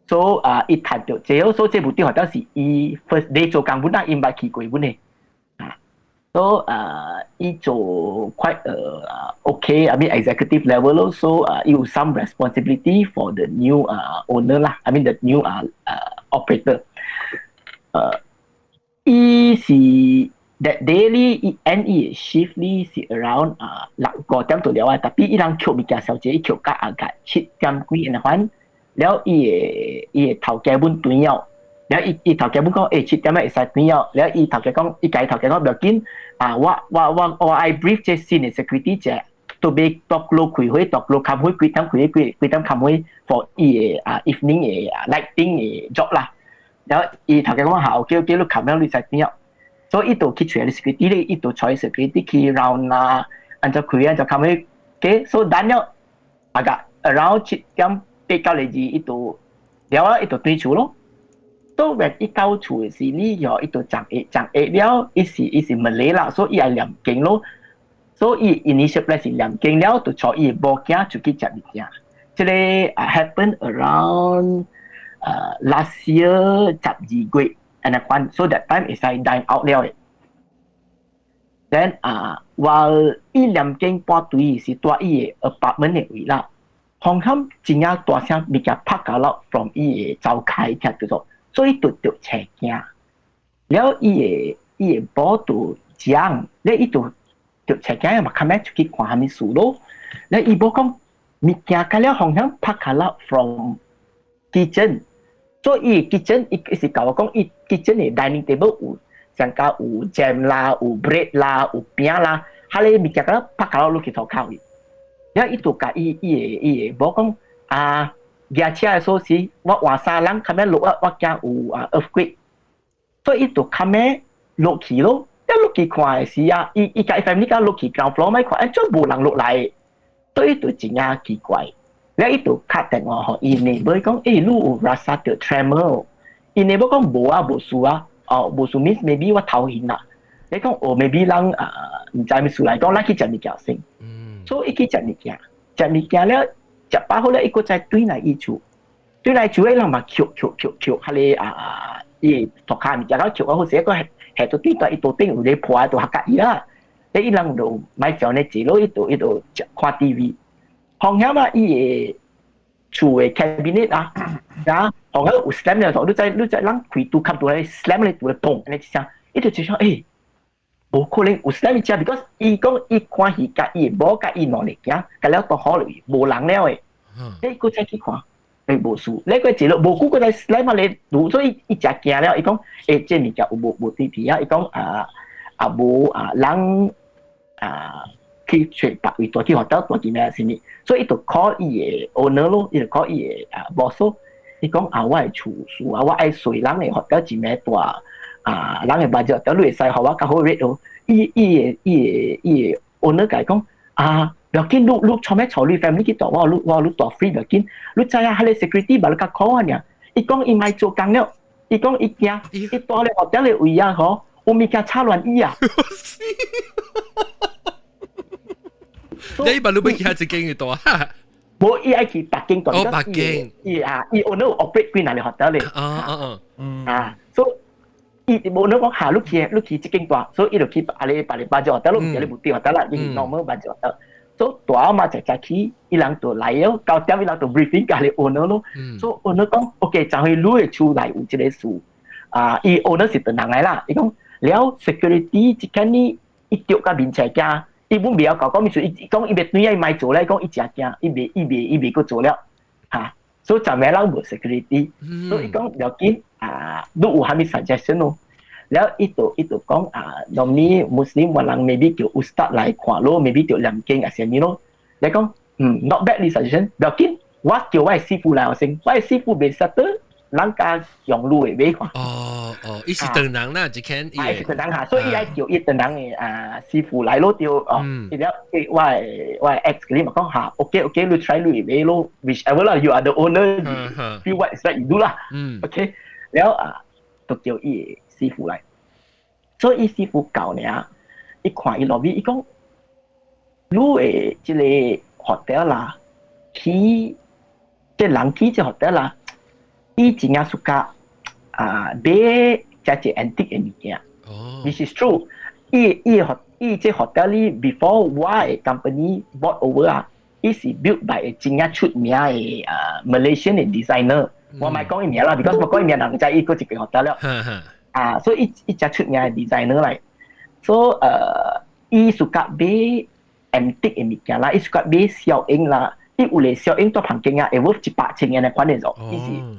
So 啊，伊趁著這個，所以這 boutique hotel 是伊 first day 做工本來伊毋捌去過本的。So 伊做 quite okay, I mean executive level 咯，so 伊有 some responsibility for the new owner 啦，I mean the new operator。伊是 that day 伊 end 伊 shift 哩是 around 六五點到了啊，tapi 伊人抾物件小姐，伊抾甲阿個7點幾按款，了伊的伊的頭家本轉了。了伊伊頭家本講，欸七點會使轉了，了伊頭家講，伊共伊頭家講毋要緊，啊我我我我愛 brief 這新的 security 者，特別獨路開會，獨路開會幾點開會，幾幾點開會 for 伊的啊 evening 的 lighting 的 job 啦。了伊頭家講好，OK OK，你冚了你使轉了。所以伊就去揣 security 咧，伊就揣 security 去 round 啦，按怎開按怎開會，OK，所以等了啊個 around 7點八九個字，伊就了啊，伊就轉厝咯。都 when 伊到厝的時，你哟伊就講會講會了，伊是伊是 Malay 啦，所以伊愛念經咯。所以伊 initial plan 是念經了，就帶伊的某囝出去食物件。這个 happen around last year 12月，按呢款，so that time 會使 dine out 了的。Then 啊，while 伊念經半途是蹛伊的 apartment 的位啦，方向真正大聲物件拍甲落 from 伊的灶跤聽著做。所以就著車驚，了伊的伊的某就講，了伊就著車驚嘛，較尾出去看啥物事咯。了伊某講物件甲了方向拍下落 from kitchen，所以 kitchen 伊是共我講，伊 kitchen 的 dining table 有上加有 jam 啦，有 bread 啦，有餅啦，彼个物件甲了拍下落落去塗跤去。了伊就共伊伊的伊的某講啊。舉車的鎖匙，我換衫人較尾落啊，我驚有啊 earthquake，所以伊就較尾落去咯。一落去看的時啊，伊伊共伊 family 共落去 ground floor 咪看，欸做無人落來，所以伊就真正奇怪。了伊就敲電話予伊 neighbor 講，欸，你有 rasa 著 tremor？伊 neighbor 講無啊，無事啊，哦，無事 means maybe 我頭暈啦。你講哦，maybe 人啊，毋知咩事來講，咱去食物件先。所以伊去食物件，食物件了。食飽好了，伊閣再轉來伊厝，轉來厝的人嘛抾抾抾抾，彼个啊，伊塗跤物件了抾啊好勢，閣下下到對蹛伊桌頂有咧破就較佮意啦。你伊人就莫想咧坐落，伊就伊就看 TV。方向啊，伊的厝的 cabinet 啊，啊，方向有 slam 了，你知你知人開拄冚拄來 slam 咧，拄咧砰，按呢一聲，伊就就想欸，無可能有啥物食，because 伊講伊看戲佮伊某佮伊兩个囝，佮了都好了，無人了的。你閣再去看，欸無事，你閣坐落無久閣來來嘛咧，所以伊誠驚了，伊講欸這物件有無無對皮啊？伊講啊啊無啊人啊去揣別位蹛去 hotel 蹛佇咩啥物，所以伊就 call 伊的 owner 咯，伊就 call 伊的啊 boss 咯，伊講啊我的厝事啊，我愛隨人的 hotel 一暝蹛啊，人的 budget 你會使予我較好 rate 哦。伊伊的伊的伊的 owner 共伊講啊，不要緊，你你創咩蹛你 family 去蹛，我你我你蹛 free 不要緊。你知影彼个 security 嘛你較 call 我爾，伊講伊莫做工了，伊講伊驚，伊蹛咧 hotel 的位啊吼，有物件插亂伊啊。你把你欲去彼一間去蹛？無，伊愛去別間蹛。哦，別間。伊啊，伊 owner operate 幾若个 hotel 咧。哦哦哦，啊，所以伊無你講下你去你去這間蹛，所以伊就去阿里別個 budget hotel，你毋是咧無對 hotel 啦，伊是 normal budget hotel。所以蹛嘛才才去，伊人就來了，9點伊人就 briefing 共彼个 owner 咯。所以 owner 講，OK，昨昏你的厝內有這個事，啊，伊 owner 是唐人來啦，伊講了 security 這間呢，伊著佮面前驚。伊本袂曉講講物事，伊講伊欲轉伊莫做咧，伊講伊誠驚，伊袂伊袂伊袂閣做了，哈，所以昨暝人無 security，所以伊講不要緊啊，你有啥物 suggestion 咯？了伊就伊就講啊，normally Muslim 我人 maybe 叫 ustaz 來看咯，maybe 著念經啊啥物咯。你講嗯，not bad 你 suggestion，不要緊，我叫我的師傅來先，我的師傅袂識得，人家用路會買看。哦哦，伊是唐人啦，一間伊是唐人哈，所以伊愛叫伊唐人的啊師傅來咯，對哦。伊了，我的我的 ex 佢嘛講哈，OK OK，你 try 你買咯，whichever 啦，you are the owner，feel what is right you do 啦。OK，了啊，就叫伊師傅來。所以伊師傅到呢，伊看伊 lobby，伊講，你的這個 hotel 啦，去這人去這 hotel 啦。伊真正 suka 啊買遮濟 antique 的物件。Which is true。伊伊伊這 hotel 裡 before 我的 company bought over 啊，伊是 built by 一真正出名的啊 Malaysian 的 designer。我莫講伊名啦，because 我講伊名人知伊閣一間 hotel 了。啊，所以伊伊誠出名的 designer 來。所以伊 suka 買 antique 的物件啦，伊 suka 買小影啦。伊有個小影蹛房間啊，會 worth 100千的款的做，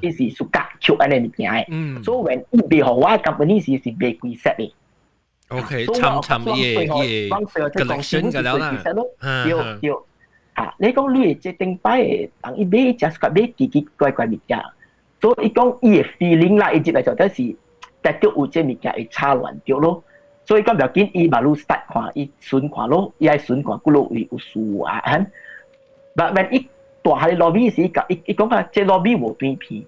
伊是伊是 suka 抾按呢物件的。所以 when 伊賣予我 company 時是賣幾 set 的。 OK，參參伊伊 collection 個了啦。對對，啊，你講你這頂擺的，當伊買食 suka 買奇奇怪怪物件，所以伊講伊的 feeling 啦，伊入來就就是得著有這物件會插亂著咯。所以講不要緊，伊嘛愈 start 看，伊巡看咯，伊愛巡看幾落位有事啊。But when 伊蹛下 lobby 時，伊伊講啊，這 lobby 無斷片。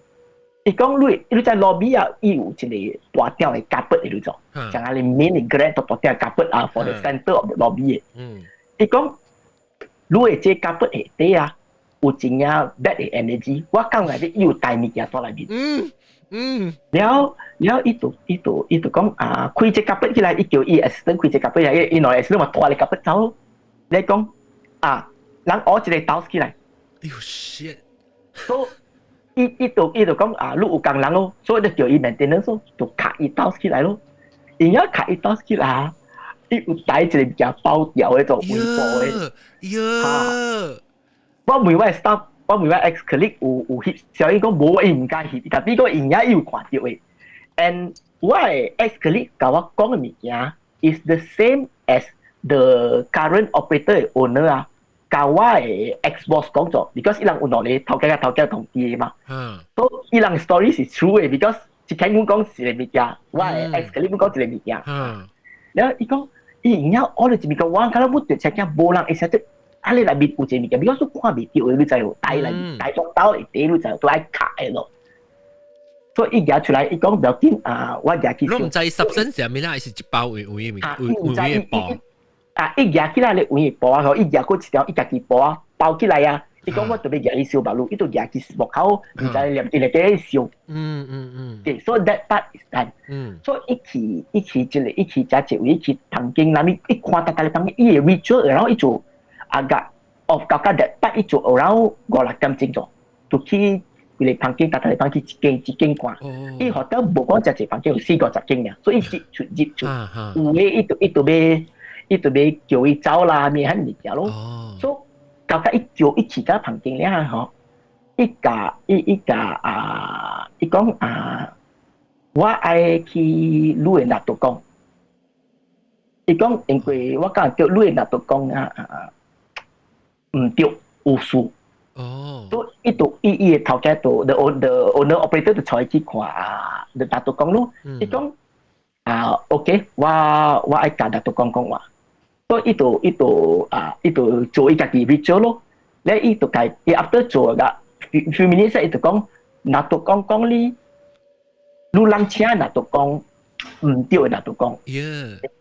伊講你，你在 lobby 啊，伊有一個大條的 carpet 的你做，像啊你 main 的 grand 大條 carpet 啊，for the center of the lobby 的。伊講，你的這 carpet 下底啊，有真正 bad 的 energy。我感覺你有帶物件蹛內面。了了，伊就伊就伊就講啊，開這 carpet 起來，伊叫伊 assistant 開這 carpet 起來，伊伊兩個 assistant 嘛拖咧 carpet 走。你講啊，人挖一個刀起來。哎呦 shit！所以伊伊就伊就講啊，你有工人咯，所以就叫伊 maintenance 咯，就卡伊刀起來咯。而家卡伊刀起來，伊有帶一個物件包掉的做圍布的。喲！我問我 staff，我問我 ex colleague 有有翕，小伊講無，伊毋敢翕，但比講伊也有看著的。And 我的 ex colleague 共我講的物件 is the same as the current operator 的 owner 啊。共我的 ex boss 講咗，because 伊人有兩个頭家佮頭家同啲的嘛。所以伊人 story 是 true 的，because 一開阮講一个物件，我的 ex colleague 講一个物件。然後伊講，伊有影我就一物件，我敢若阮著車鏡無人會曉得，啊你內面有一個物件，because 你看袂著的，你知無？帶來帶到兜會底，你知無？都愛卡的咯。所以伊舉出來，伊講不要緊啊，我舉去。你毋知 substance 啥物啦，還是一包位位的物，位位的布？啊！伊舉起來咧位布啊，吼！伊舉過一條，伊家己布啊，包起來啊。伊講我特別舉去燒目爐，伊就舉去木口，毋知念一個咧燒。對，所以 that part is done。所以伊去伊去一个，伊去遮一位，伊去房間內面，伊看逐逐个房間，伊會 ritual，然後伊就啊個哦，感覺 that part 伊做 around 5、6點鐘左，就去規个房間，逐個房間一間一間看。伊 hotel 無講誠濟房間，有40-50間爾，所以入出入出，有的伊就欲叫伊走啦，咩彼物件咯。所以到甲伊叫伊去到房間了吼，伊共伊伊共啊，伊講啊，我愛去你的拿督公。伊講因為我感覺你的拿督公啊啊，毋對，有事。所以伊就伊伊的頭家就 the owner operator 就帶伊去看啊，the 拿督公咯。伊講啊，OK，我愛共拿督公講話。所以伊就做伊家己 ritual 咯。咧伊就共伊 after 做個 few minutes 伊就講拿督公講你，你人請拿督公毋對的拿督公。因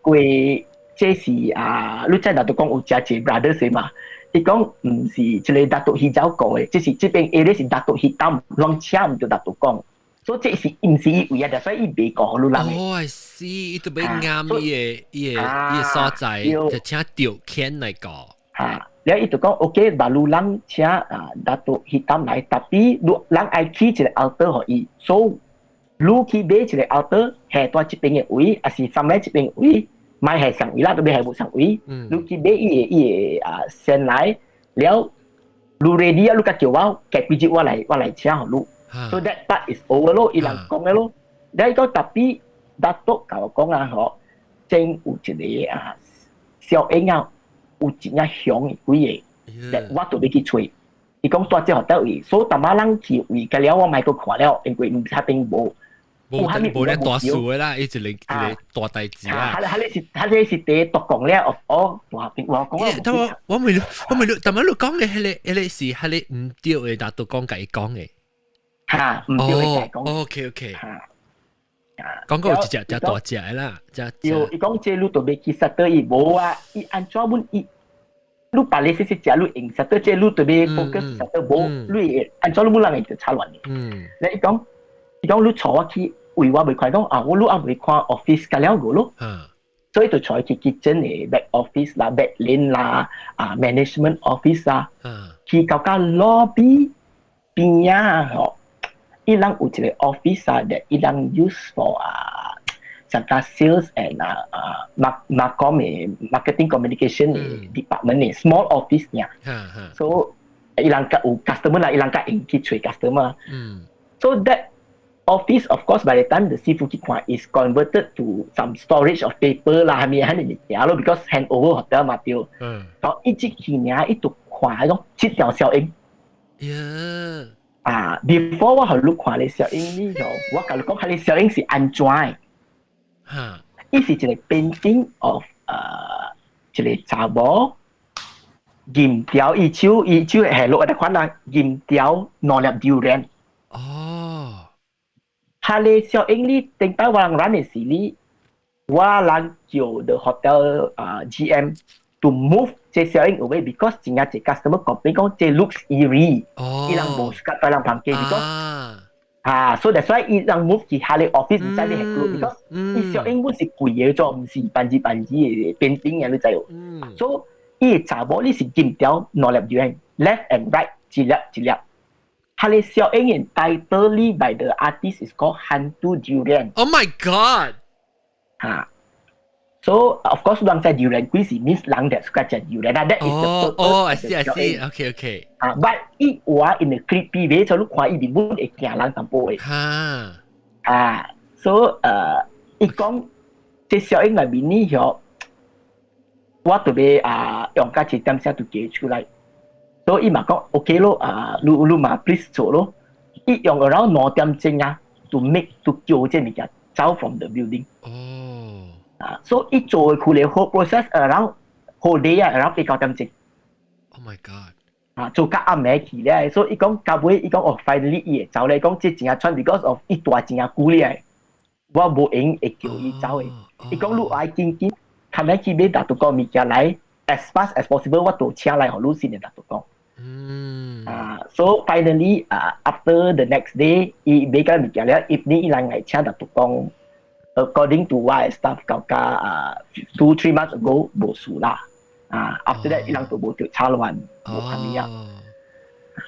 為這是啊，你知拿督公有誠濟 brothers 嘛？伊講毋是這個拿督去走過的，這是這邊 area 是拿督去擔，攏請毋對拿督公。所以這是毋是伊位啊？所以伊袂講予你人。哦，I see，伊就欲巖伊個所在，就請調遣來講。嚇，了伊就講 OK，把你人請啊拿督去擔來，tapi 你人愛起一個 altar 予伊，所以你去買一個 altar，下蹛這邊的位，抑是三來這邊位，莫係上位啦，都欲係無相位。你去買伊個啊先來，了你 ready 啊，你才叫我，過幾日我來請予你。So that part is over 咯，伊人講的咯。你講 tapi 拿督共我講啊吼，真有一個啊小嬰仔，有一隻熊的幾個，我就欲去揣。伊講蹛這 hotel 位，所以淡仔人去位，個了我莫閣看了，因為毋彼邊無。無無咧大事的啦，伊一個一個大代誌啊。彼個是第獨講了，哦，大邊我講。但我我問你，我問你，但係你講的彼個是彼個毋對的，拿督公共伊講的。嚇，毋對的共伊講。 OK。講過有一隻隻大隻的啦，隻。對，伊講這你都欲去 settle 伊無啊，伊按怎阮伊，你別個說說食你用 settle 這你都欲 focus settle 無，你會按怎你無人會就吵亂的。你伊講，伊講你帶我去位我袂看，講啊我你猶未看 office 甲了個咯。所以就帶去 kitchen 的 back office 啦、back lane 啦、啊 management office 啦，去到甲 lobby 邊仔吼，伊人有一個 office 啊，that 伊人 use for 啊，像個 sales and 啊啊 marcom 的 marketing communication 的 department 的 small office 爾。So 伊人較有 customer 啦，伊人較會去揣 customer。So that office, of course, by the time the 師傅去看，is converted to some storage of paper 啦，係咪喺物件咯？Because hand over hotel 嘛對。然後伊這去爾，伊就看彼種這條小影。啊，before 我予你看咧小影，你就我共你講，彼個小影是按怎的？伊是一個 painting of 一個查某銀條，伊手下落來款啦，銀條兩粒榴蓮。哈個小影你頂擺我人 run 的時你，我人叫 the hotel 啊 GM to move 這小影 away because 真正濟 customer complain 講這 looks eerie。伊人無 suka 蹛人房間 because 啊，所以 that's why 伊人 move 去哈個 office 毋知你係 close because 伊小影本是貴的做，毋是半字半字的 painting 嘅，你知無？所以伊個查某你是金條兩粒榴蓮，left and right 一粒一粒。哈個小影的 title by the artist is called Hantu Durian。 Oh my god！哈，so of course 人知榴蓮幾時 means 人就 suka 食榴蓮啦，that is the purpose。哦，I see I see，OK OK。啊，but 伊畫 in a creepy way，所以你看伊面本會驚人淡薄的。啊，so 伊講這小影內面呢，嗬，我特別啊用價一點聲就寄出來。所以伊嘛講 OK 咯，啊，你嘛 please 做咯。伊用 around 2點鐘啊，to make to 叫這物件走 from the building。啊，所以伊做的佢哋 whole process around whole day 啊，around 8、9點鐘。 Oh my god！啊，做較暗暝去咧，所以伊講到尾，伊講哦，finally 伊會走咧，講這真正喘，because of 伊蹛真正久咧，我無閒會叫伊走的。伊講你愛緊緊，較免去買拿督公物件來，as fast as possible，我都請來予你先的拿督公。啊，so finally 啊，after the next day，伊買個物件了，evening 伊人來請拿督公，according to 我的 staff 講甲啊，2-3 months ago 無事啦。啊，after that 伊人就無著吵亂，無蝦米啊。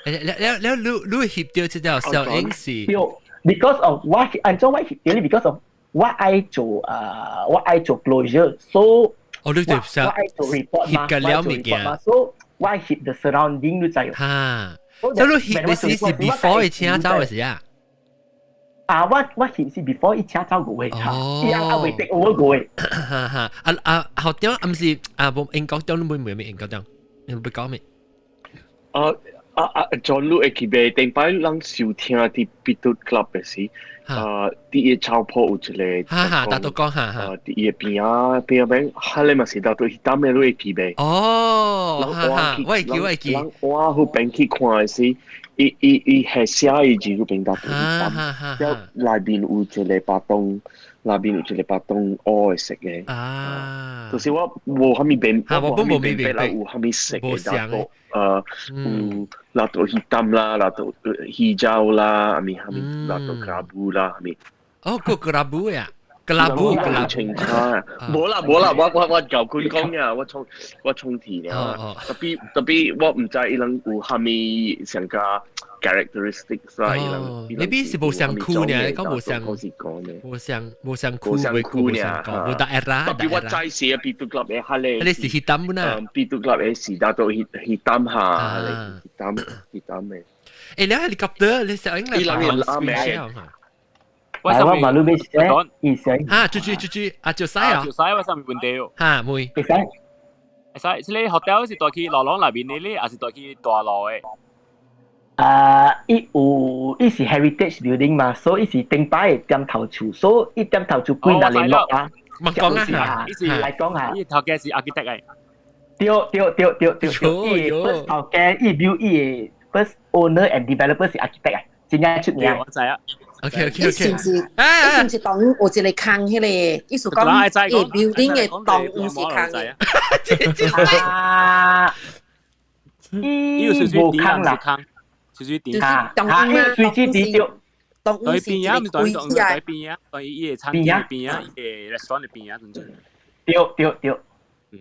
了了了，你你翕著這條小影是？對，because of 我按怎我翕著咧？Because of 我愛做啊，我愛做 closure，so 哦，你對我愛做 report 嘛，翕個了物件，so 我翕 the surrounding 你知。哈，所以你翕的時是 before 伊請走的時啊？啊，我我翕是 before 伊請走過嘅，伊還未 take over 過嘅。哈哈，啊啊，學長，毋是啊，無英國長，你會唔會英國長？你會講咩？啊啊啊！John 你會記袂？頂擺咱收聽佇 Bidut Club 的時，啊，佇伊草坡有一個，哈哈，大都講哈哈，佇伊的邊仔邊仔邊，彼个嘛是大都彼當的，你會記袂？哦，哈哈，我會記，我會記。人我彼邊去看的時，伊伊伊係寫伊字彼邊大都彼當，了內面有一個巴東，內面有一個巴東烏的色的。啊，就是我無啥物變，我無物變啦，有啥物色的大都。有拿到 hitam 啦，拿到 hijau 啦，阿咪阿咪拿到 kerabu 啦，阿咪。哦，個 kerabu 呀，kelabu kelabu。清楚啊！無啦無啦，我我我舊官講呀，我充我充電呀。特別特別，我毋知伊人有啥物上個 characteristics 啦，伊人。 maybe 是無相區呢，講無相，無相無相區，無相區呢，無大 era。特別我知是 Bidut Club 的，哈咧。你是 hitam 啦。 Bidut Club 的是拿到 hitam 哈，hitam hitam 的。誒，你 helicopter 你小英來拍名。我我馬路未寫，意思。哈，豬豬豬豬，啊，就使啊。就使我上面問題哦。哈，妹。會使。會使，這個 hotel 是帶去路廊內面的咧，還是帶去大路的？啊，伊有伊是 heritage building 嘛，所以伊是頂擺的點頭厝，所以伊點頭厝幾若聯絡啊。莫講啊，伊是來講啊，伊頭家是 architect 嚟。對對對對對對，伊 first 頭家伊 build 伊的 first owner and developer 是 architect 啊，真正出名。我知啊。 OK OK 伊是毋是？伊是毋是當有一個空彼個？意思講，伊 building 的當毋是空的。啊，伊無空啦。少少點，啊，啊，伊隨時對，對邊啊，毋是對對邊啊，對伊個餐廳邊啊，伊個 restaurant 邊啊，陣陣。對對對，嗯，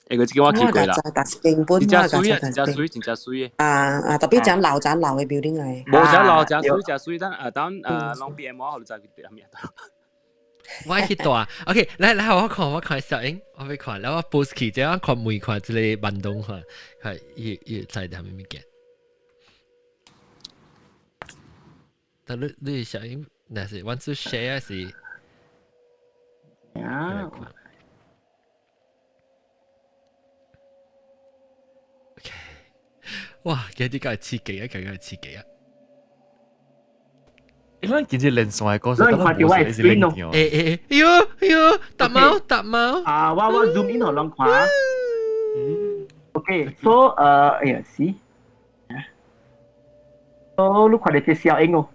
誒個這個我去過啦，真正水啊，真正水，真正水的。啊啊，特別誠老誠老的 building 來。無誠老，誠水，誠水，等啊等啊，攏 B M 我予你知佢佇啥物。我去大，OK，來來，我看我看小英，我欲看，然後我 post 去，這我看每看這个坂東看，看伊伊知啥物物件。但你你小英，若是阮做 share 是？啊。 OK，哇！今日夠刺激啊，夠夠刺激啊！你咱今日連線的故事，咱看到我的 screen 咯。欸欸欸！哎喲哎喲，搭貓搭貓。啊，我我 zoom in 予人看。OK，so 哎呀，是。哦，你看到這小英哦。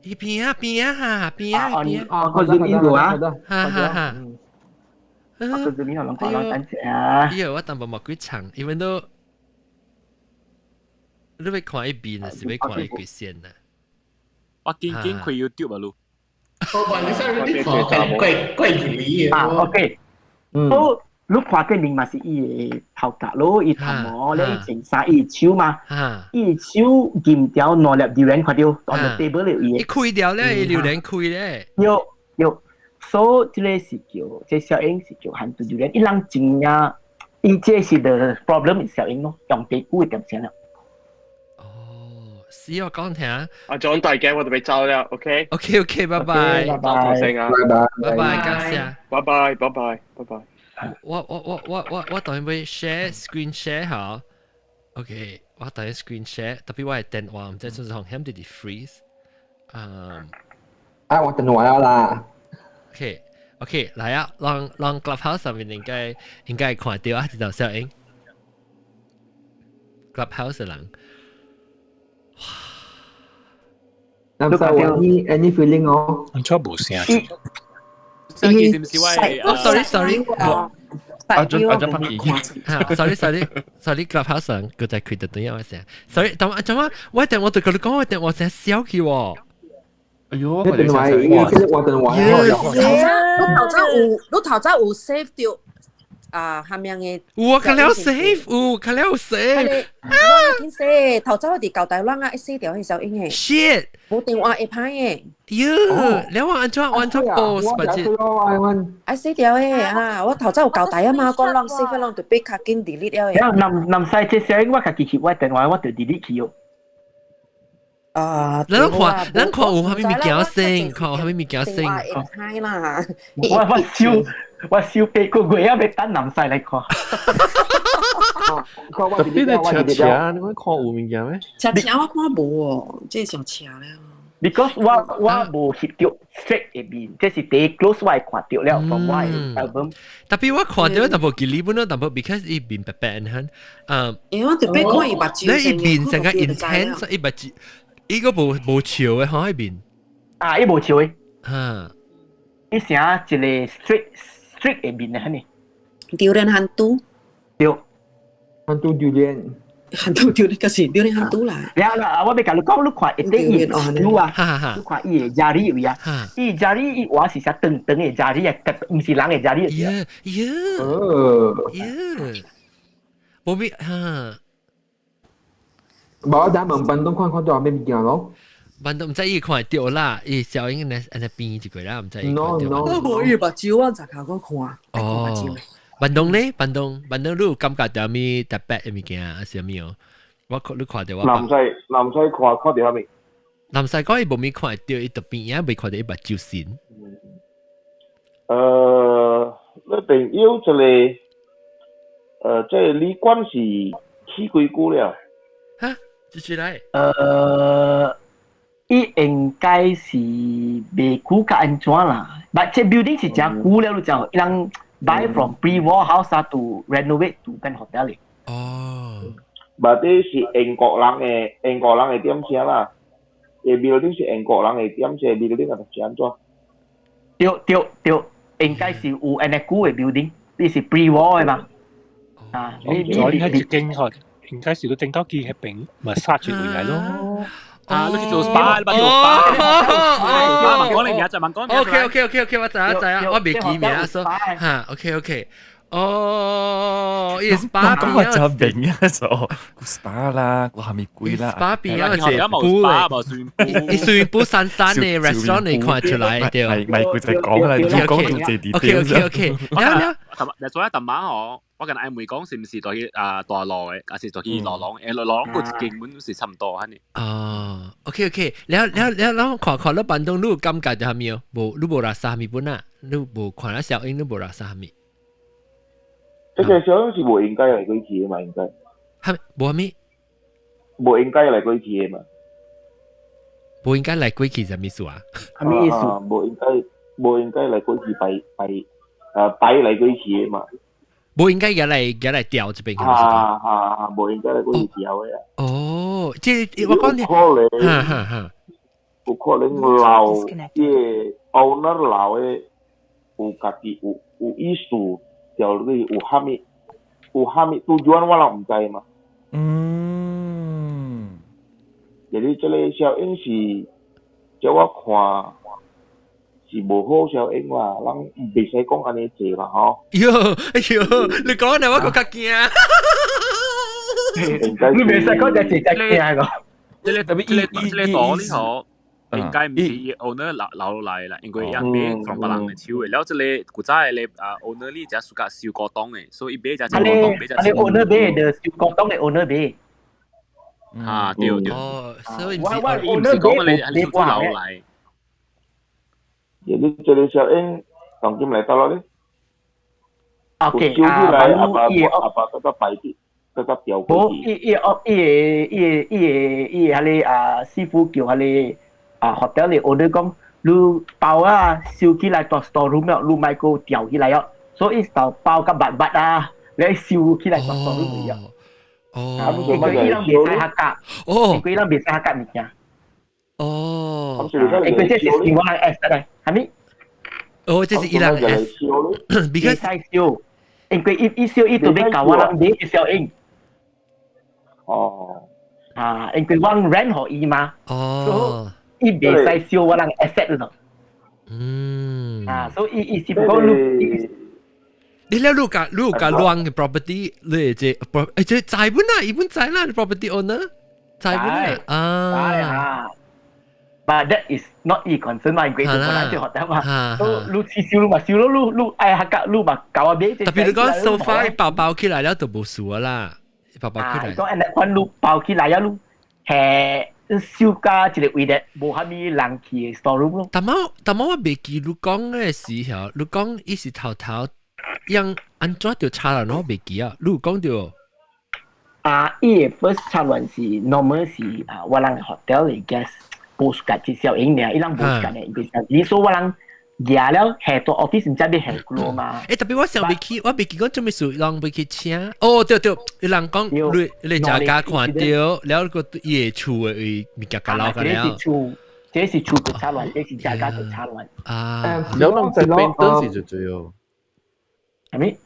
伊邊啊邊啊哈，邊啊邊啊。我 zoom in 過啊。哈哈哈。我 zoom in 予人看，人等下啊。哎喲，我淡薄冇幾長，因為都你欲看伊邊，還是欲看伊幾線啊？我緊緊開 YouTube 啊，嚕。我話你上你看怪怪距離啊，OK。都你看過面嘛是伊的頭殼咯，伊頭毛咧，伊穿衫，伊手嘛，伊手撳掉兩粒榴蓮看著，on the table 咧伊。伊開掉咧，伊榴蓮開咧。對對，所以這个是叫，這小英是叫 hantu 榴蓮，伊人真正，伊這是 the problem 是小英咯，用地久的點聲了。死我講聽。阿 John 大嘅，我就俾走了，OK？ OK OK，拜拜。拜拜，拜拜，拜拜，感謝。拜拜，拜拜，拜拜。我我我我我我當然會 share screen share 嚇。OK，我當然 screen share，特別我的電話毋知做啥險直直 freeze。嗯。啊，我電話啦。 OK OK，來啊，讓讓 Clubhouse 上面應該應該會看著啊，這條小英。Clubhouse 的人。咁就 any any feeling 哦。安怎無聲？哦，sorry sorry，阿准阿准拍戲。 sorry sorry sorry Clubhouse 上佢在開得等下我聲。sorry，但係做乜？我電話對佢哋講，我電話聲小去喎。哎喲，你電話，我電話。你頭先有，你頭先有 save 著。啊，下面嘅。有啊，較了 save，有較了 save。啊！見死，頭早我哋舊大亂啊，一死掉去小英嘅。 Shit！冇電話會歹嘅。喲，你話按怎 post 不知？愛死掉嘅啊！我頭早有交代啊嘛，講攏 save 攏就別較緊 delete 了嘅。然後南西這小英我家己去我電話我就 delete 去哦。啊！咱看有啥物物件先，看有啥物物件先。會歹啦。我燒8個月啊，欲等南西來看。特別你車車，你講看有物件咩？車車我看無哦，這上車了。 Because 我無翕著 straight 入面，這是第一 close 我會看著了，from 我的 album。 Tapi 我看著淡薄記哩本咯，淡薄 because 伊面白白很，因為我特別看伊目睭，你伊面成個 intense，伊目睭，伊個無笑的吼，伊面。啊，伊無笑的。哈。伊成一個 straight 的面的，哈呢。榴蓮 hantu。對。 Hantu durian。 Hantu durian 可是榴蓮 hantu 啦。了啦，我欲共你講，你看一啲伊手啊，你看伊的 jari 位啊，伊 jari 伊話是啥長長的 jari 啊，毋是人的 jari。耶耶。耶。無必哈。無我等問班東看看到咩物件咯。班東毋知伊看會著啦，伊小英按按呢變一個啦，毋知伊看著。我無伊目睭，我就靠我看。哦。班東咧，班東，你有感覺著啥特別的物件啊？是啥物哦？我看你看著我。南西看著啥物？南西講伊無物看會著，伊特邊仔未看著伊目睭神。你朋友這個，這個旅館是起幾久了？哈，繼續來。伊應該是袂久較按怎啦？但這 building 是誠久了，你知無？伊人 buy from pre-war house to renovate to 變 hotel 哩。哦。嘛，這是英國人的點聲啦。這 building 是英國人的點聲，building 啊是按怎？對對對，應該是有按呢久的 building，你是 pre-war 的嘛？啊，你你喺一間學，應該是都整到機迄邊咪殺住回來咯。啊，你去做 SPA，你做 SPA，問講你名就問講。 OK OK OK OK，我知我知啊，我未記名所，嚇 OK OK。哦，伊 SPA 講我就明啊，就個 SPA 啦，個係咪貴啦？SPA 邊啊，一個布，伊屬於布山山的 restaurant 你看出來對。咪咪佢就講啦，你講到這啲 OK OK OK，了了。同所以淡晚我跟阿妹講是毋是在去啊大路的，還是在去羅朗？羅朗個一間本是差唔多，哈呢。哦，OK OK，了了了，了看看你班東你有感覺著啥物哦？無，你無垃圾物本啊？你無看了小英，你無垃圾物？這個小英是無應該來過去的嘛？應該。哈，無啥物？無應該來過去的嘛？無應該來過去啥物意思啊？啥物意思？無應該來過去擺擺，擺來過去的嘛？無應該入來調這邊。啊啊，無應該來過去調的啊。哦，這我講你，可能，哈哈哈，有可能老，這個 owner 老的有家己有意思。掉落去有蝦米 tujuan 我人毋知嘛。就是這個小英是，照我看是無好小英啦，咱袂使講按呢濟啦吼。喲，哎喲，你講呢我閣較驚。你袂使講這濟才驚個。這個道理吼。應該毋是伊 owner 留落來啦，因為伊買從別人的手的。了這個古早的咧啊 owner 你只暑假收古董的，所以伊買只古董，買只。啊，你 owner 買的，收古董的 owner 買。啊，對對。哦，所以毋是，伊毋是講你你留落來。你這個小英當今來到了咧？ OK 啊，阿爸阿爸嗰個擺啲。嗰個調過無，伊伊哦，伊個伊個伊個伊個彼個啊師傅叫彼個啊 hotel 的 owner 講，你包啊收起來到 store room 了，你莫閣吊起來哦。所以就包甲密密啊，你收起來到 store room 了。哦，因為伊攏袂使客家，哦，因為伊攏袂使客家物件。哦，因為這是我人 S 來，係咪？哦，這是伊人 S，袂使燒，因為伊燒伊就欲共我人買小英。哦，啊，因為我 rent 予伊嘛，哦，伊袂使燒我人 asset 咯。啊，所以伊是講你，你了你有甲亂嘅 property，你這這知本啊，伊本知啦，property owner 知本啊，啊。 But that is not 伊 concern 嘛，佢做本來就學得嘛。都你去燒嘛，燒咯，你愛客家你嘛搞啊邊？特別你講 so far 包包起來了就無事啦，包包起來。講按呢款你包起來啊，你係燒加一個位咧，無蝦米人去的 store room 咯。但冇我袂記你講嘅時候，你講伊是頭頭樣按怎就插亂，我袂記啊。你有講到？啊，伊的 first 插亂是 normal 是啊，我人 hotel 的 guest 無 suka 這小影爾，伊人無 suka 的，伊你說我人舉了下到 office 毋知欲下幾嘛？欸，特別我想袂起，我袂記講做咩事，人袂去請。哦，對對，有人講你你食家看到，了個伊的厝的物件甲留個了。這是厝，這是厝個插亂，這是食家個插亂。啊，了人在 painter 是最最哦。係咪？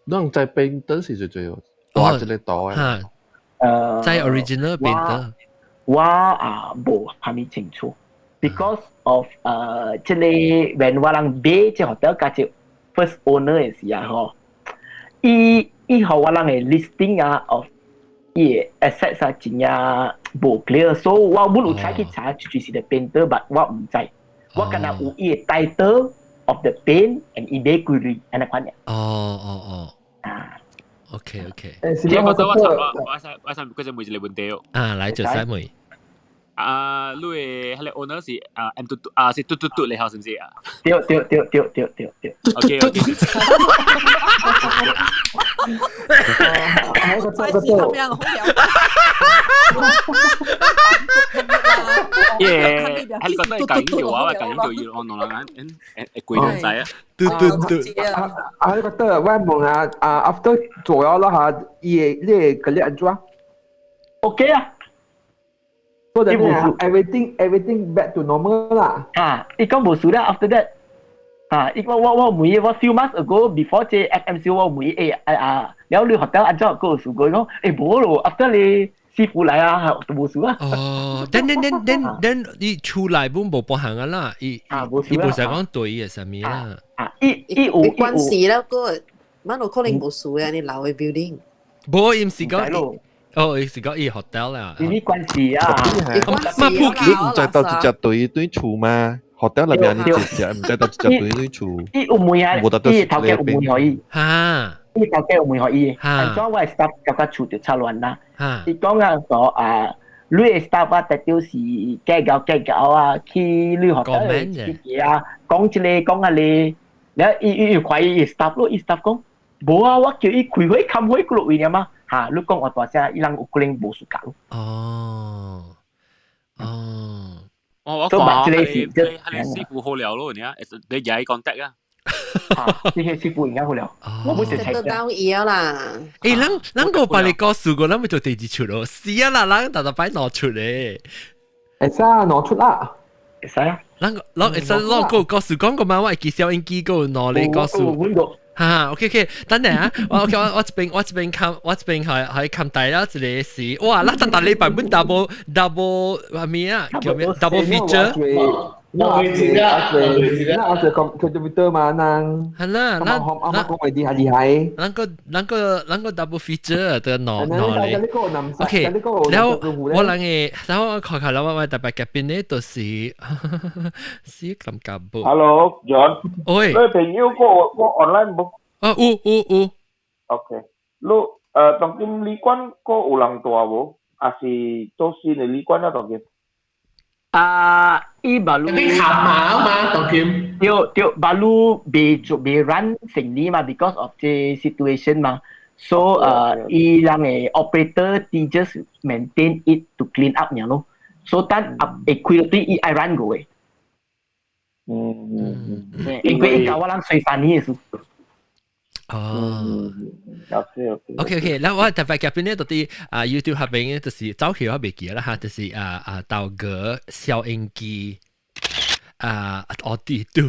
人在 painter 是最最哦。大一個圖的。在 original painter。我啊無蝦米清楚，because of 這個 when 我人買這 hotel 佮這 first owner 的時啊吼，伊予我人的 listing 啊 of 伊的 assets 啊真正無 clear，所以我本有 try 去查，就是個 painter，but 我毋知，我敢若有伊的 title of the paint and 伊買幾鐳按呢款爾。哦哦哦。啊。OK OK。誒，我我我我想嗰隻問一個問題哦。啊，來就使問。啊，你的彼個 owner 是啊 M 嘟嘟啊，是嘟嘟嘟嚟，是毋是啊？對對對對對對對。 OK OK。再試咁樣好有。耶！係你覺得係緊要啊？緊要要我儂人誒誒貴仔啊！嘟嘟嘟。啊，你覺得我問下啊，after 做咗啦嚇，伊個你個嗰啲按怎？OK 啊。所以 everything back to normal 啦。啊，伊講無事啦，after that 啊，伊講我問伊我 few months ago before 這 FMC 我問伊啊，了你 hotel 按怎個事過？伊講無咯，after 你師傅來啊，都無事啊。哦，等等等等等，你厝內本無包含啊啦，伊伊無使講對伊的啥物啦。啊，伊伊有關事啦，個蠻有可能無事啊，你老的 building。無，伊毋是講。哦，伊是講伊 hotel 啦。伊關事啊。嘛普你毋知到一隻對對厝嗎？hotel 內面你一隻，毋知到一隻對對厝。伊有問啊，伊頭家有問予伊。哈。伊頭家有問予伊。按怎我的 staff 感覺厝就插亂啦。伊講啊說啊，你的 staff 啊，特就是計較計較啊，去你 hotel 去啊，講這個講那個，了伊伊懷疑伊 staff 咯，伊 staff 講，無啊，我叫伊開會開會幾落位爾嘛。嚇，你講我大聲，伊人有可能無暑假咯。哦，哦，哦，我講係係師傅好了咯，你啊，你又講得啊？嚇，呢個師傅應該好了，我冇食得到伊啦。欸，咱咱個把你告訴過，咱咪做第二出咯。是啊啦，咱特特擺攞出嚟。會使啊，攞出啦。會使啊。咱個咱會使咱個告訴講過嘛，我會記收音機個攞嚟告訴。哈，OK OK，等陣啊，我 OK 我我這邊我這邊看我這邊係係看大了一個是，哇，咱逐逐禮拜本 double double 係咩啊？叫咩？double feature。我啊，那我做 computer 嘛，那係啦，咱咱講厲害厲害。咱個double feature 的攞攞咧。OK，然後我人嘅，然後我看看啦，我特別夾邊咧，就是是咁夾布。 Hello，John。喂。你朋友過過 online 無？啊，有有有。 OK，你當今旅館閣有人蹛無？還是做新的旅館啊？當今？啊，伊 baru 你冚馬嘛，當今。對對，baru 未做未 run 生意嘛，because of 這 situation 嘛。So 伊人的 operator 啲 just maintain it to clean up 爾咯。So 等會開對伊愛 run 過的。因為伊教我人隨翻呢的事。哦，OK OK OK OK，然後我特別夾邊咧，到底啊 YouTube 下邊就是早期我未記啦哈，就是啊啊豆哥收音機啊，奧迪都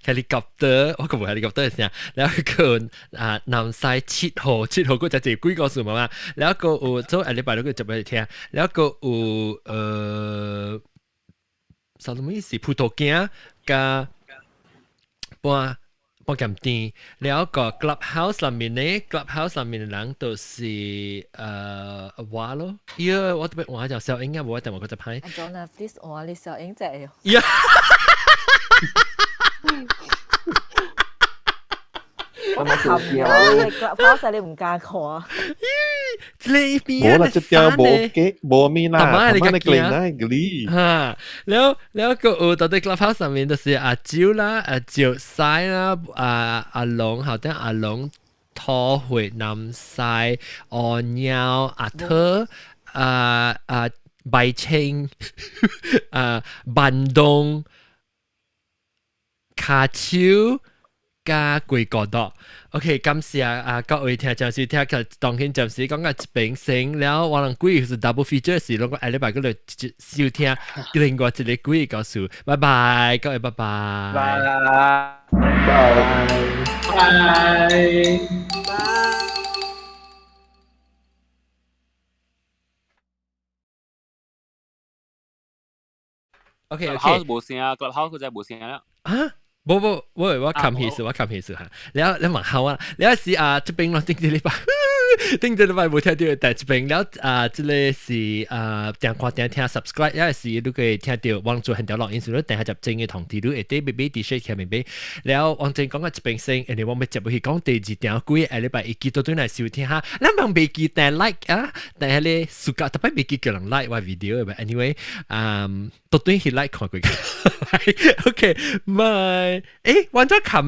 helicopter，我個無 helicopter 聲，然後個啊南西7號7號嗰隻幾個數嘛，然後個有做下禮拜六個就俾你聽，然後個有啥物意思？葡萄乾加半。半鹹甜，了個 Clubhouse 內面呢，Clubhouse 內面的人就是我咯，伊個我特別換就小英啊，無一定我覺得歹。阿 John 啊，please 換你小英仔。呀！我冚啦，你 Clubhouse 你唔敢看。呢邊無啦，這條無嘅無面啦，阿媽你你個驚啦，哈，了了個有到底 Clubhouse 上面就是阿蕉啦、阿蕉西啦、阿阿龍，後底阿龍土血南西、阿鳥、阿特、阿阿白青、阿板東、卡丘。加貴國度，OK，感謝啊各位聽暫時聽，佢當天暫時講個一邊先，了我人鬼是 double feature 是攏個下禮拜嗰度收聽另外一個鬼故事，拜拜，各位拜拜，拜拜，拜拜。 OK OK，無聲啊，Clubhouse 佢就無聲啦。啊？無無，我我冚起事，我冚起事嚇。了你問好啊，了是啊，這邊咯，頂一禮拜，頂一禮拜無聽到，但這邊了啊，這個是啊，訂看訂聽 subscribe，也是你可以聽到網做很條錄音，所以訂下集正嘅通知，你會得買買 T-shirt 起來買。了王正講個這邊先，因為我欲接去講第二條幾下禮拜會記得轉來收聽哈。咱望袂記訂 like 啊，但係咧暑假特別袂記叫人 like 我 video 嘅，anyway，嗯，都對去 like 看過。OK，bye。誒，玩咗琴。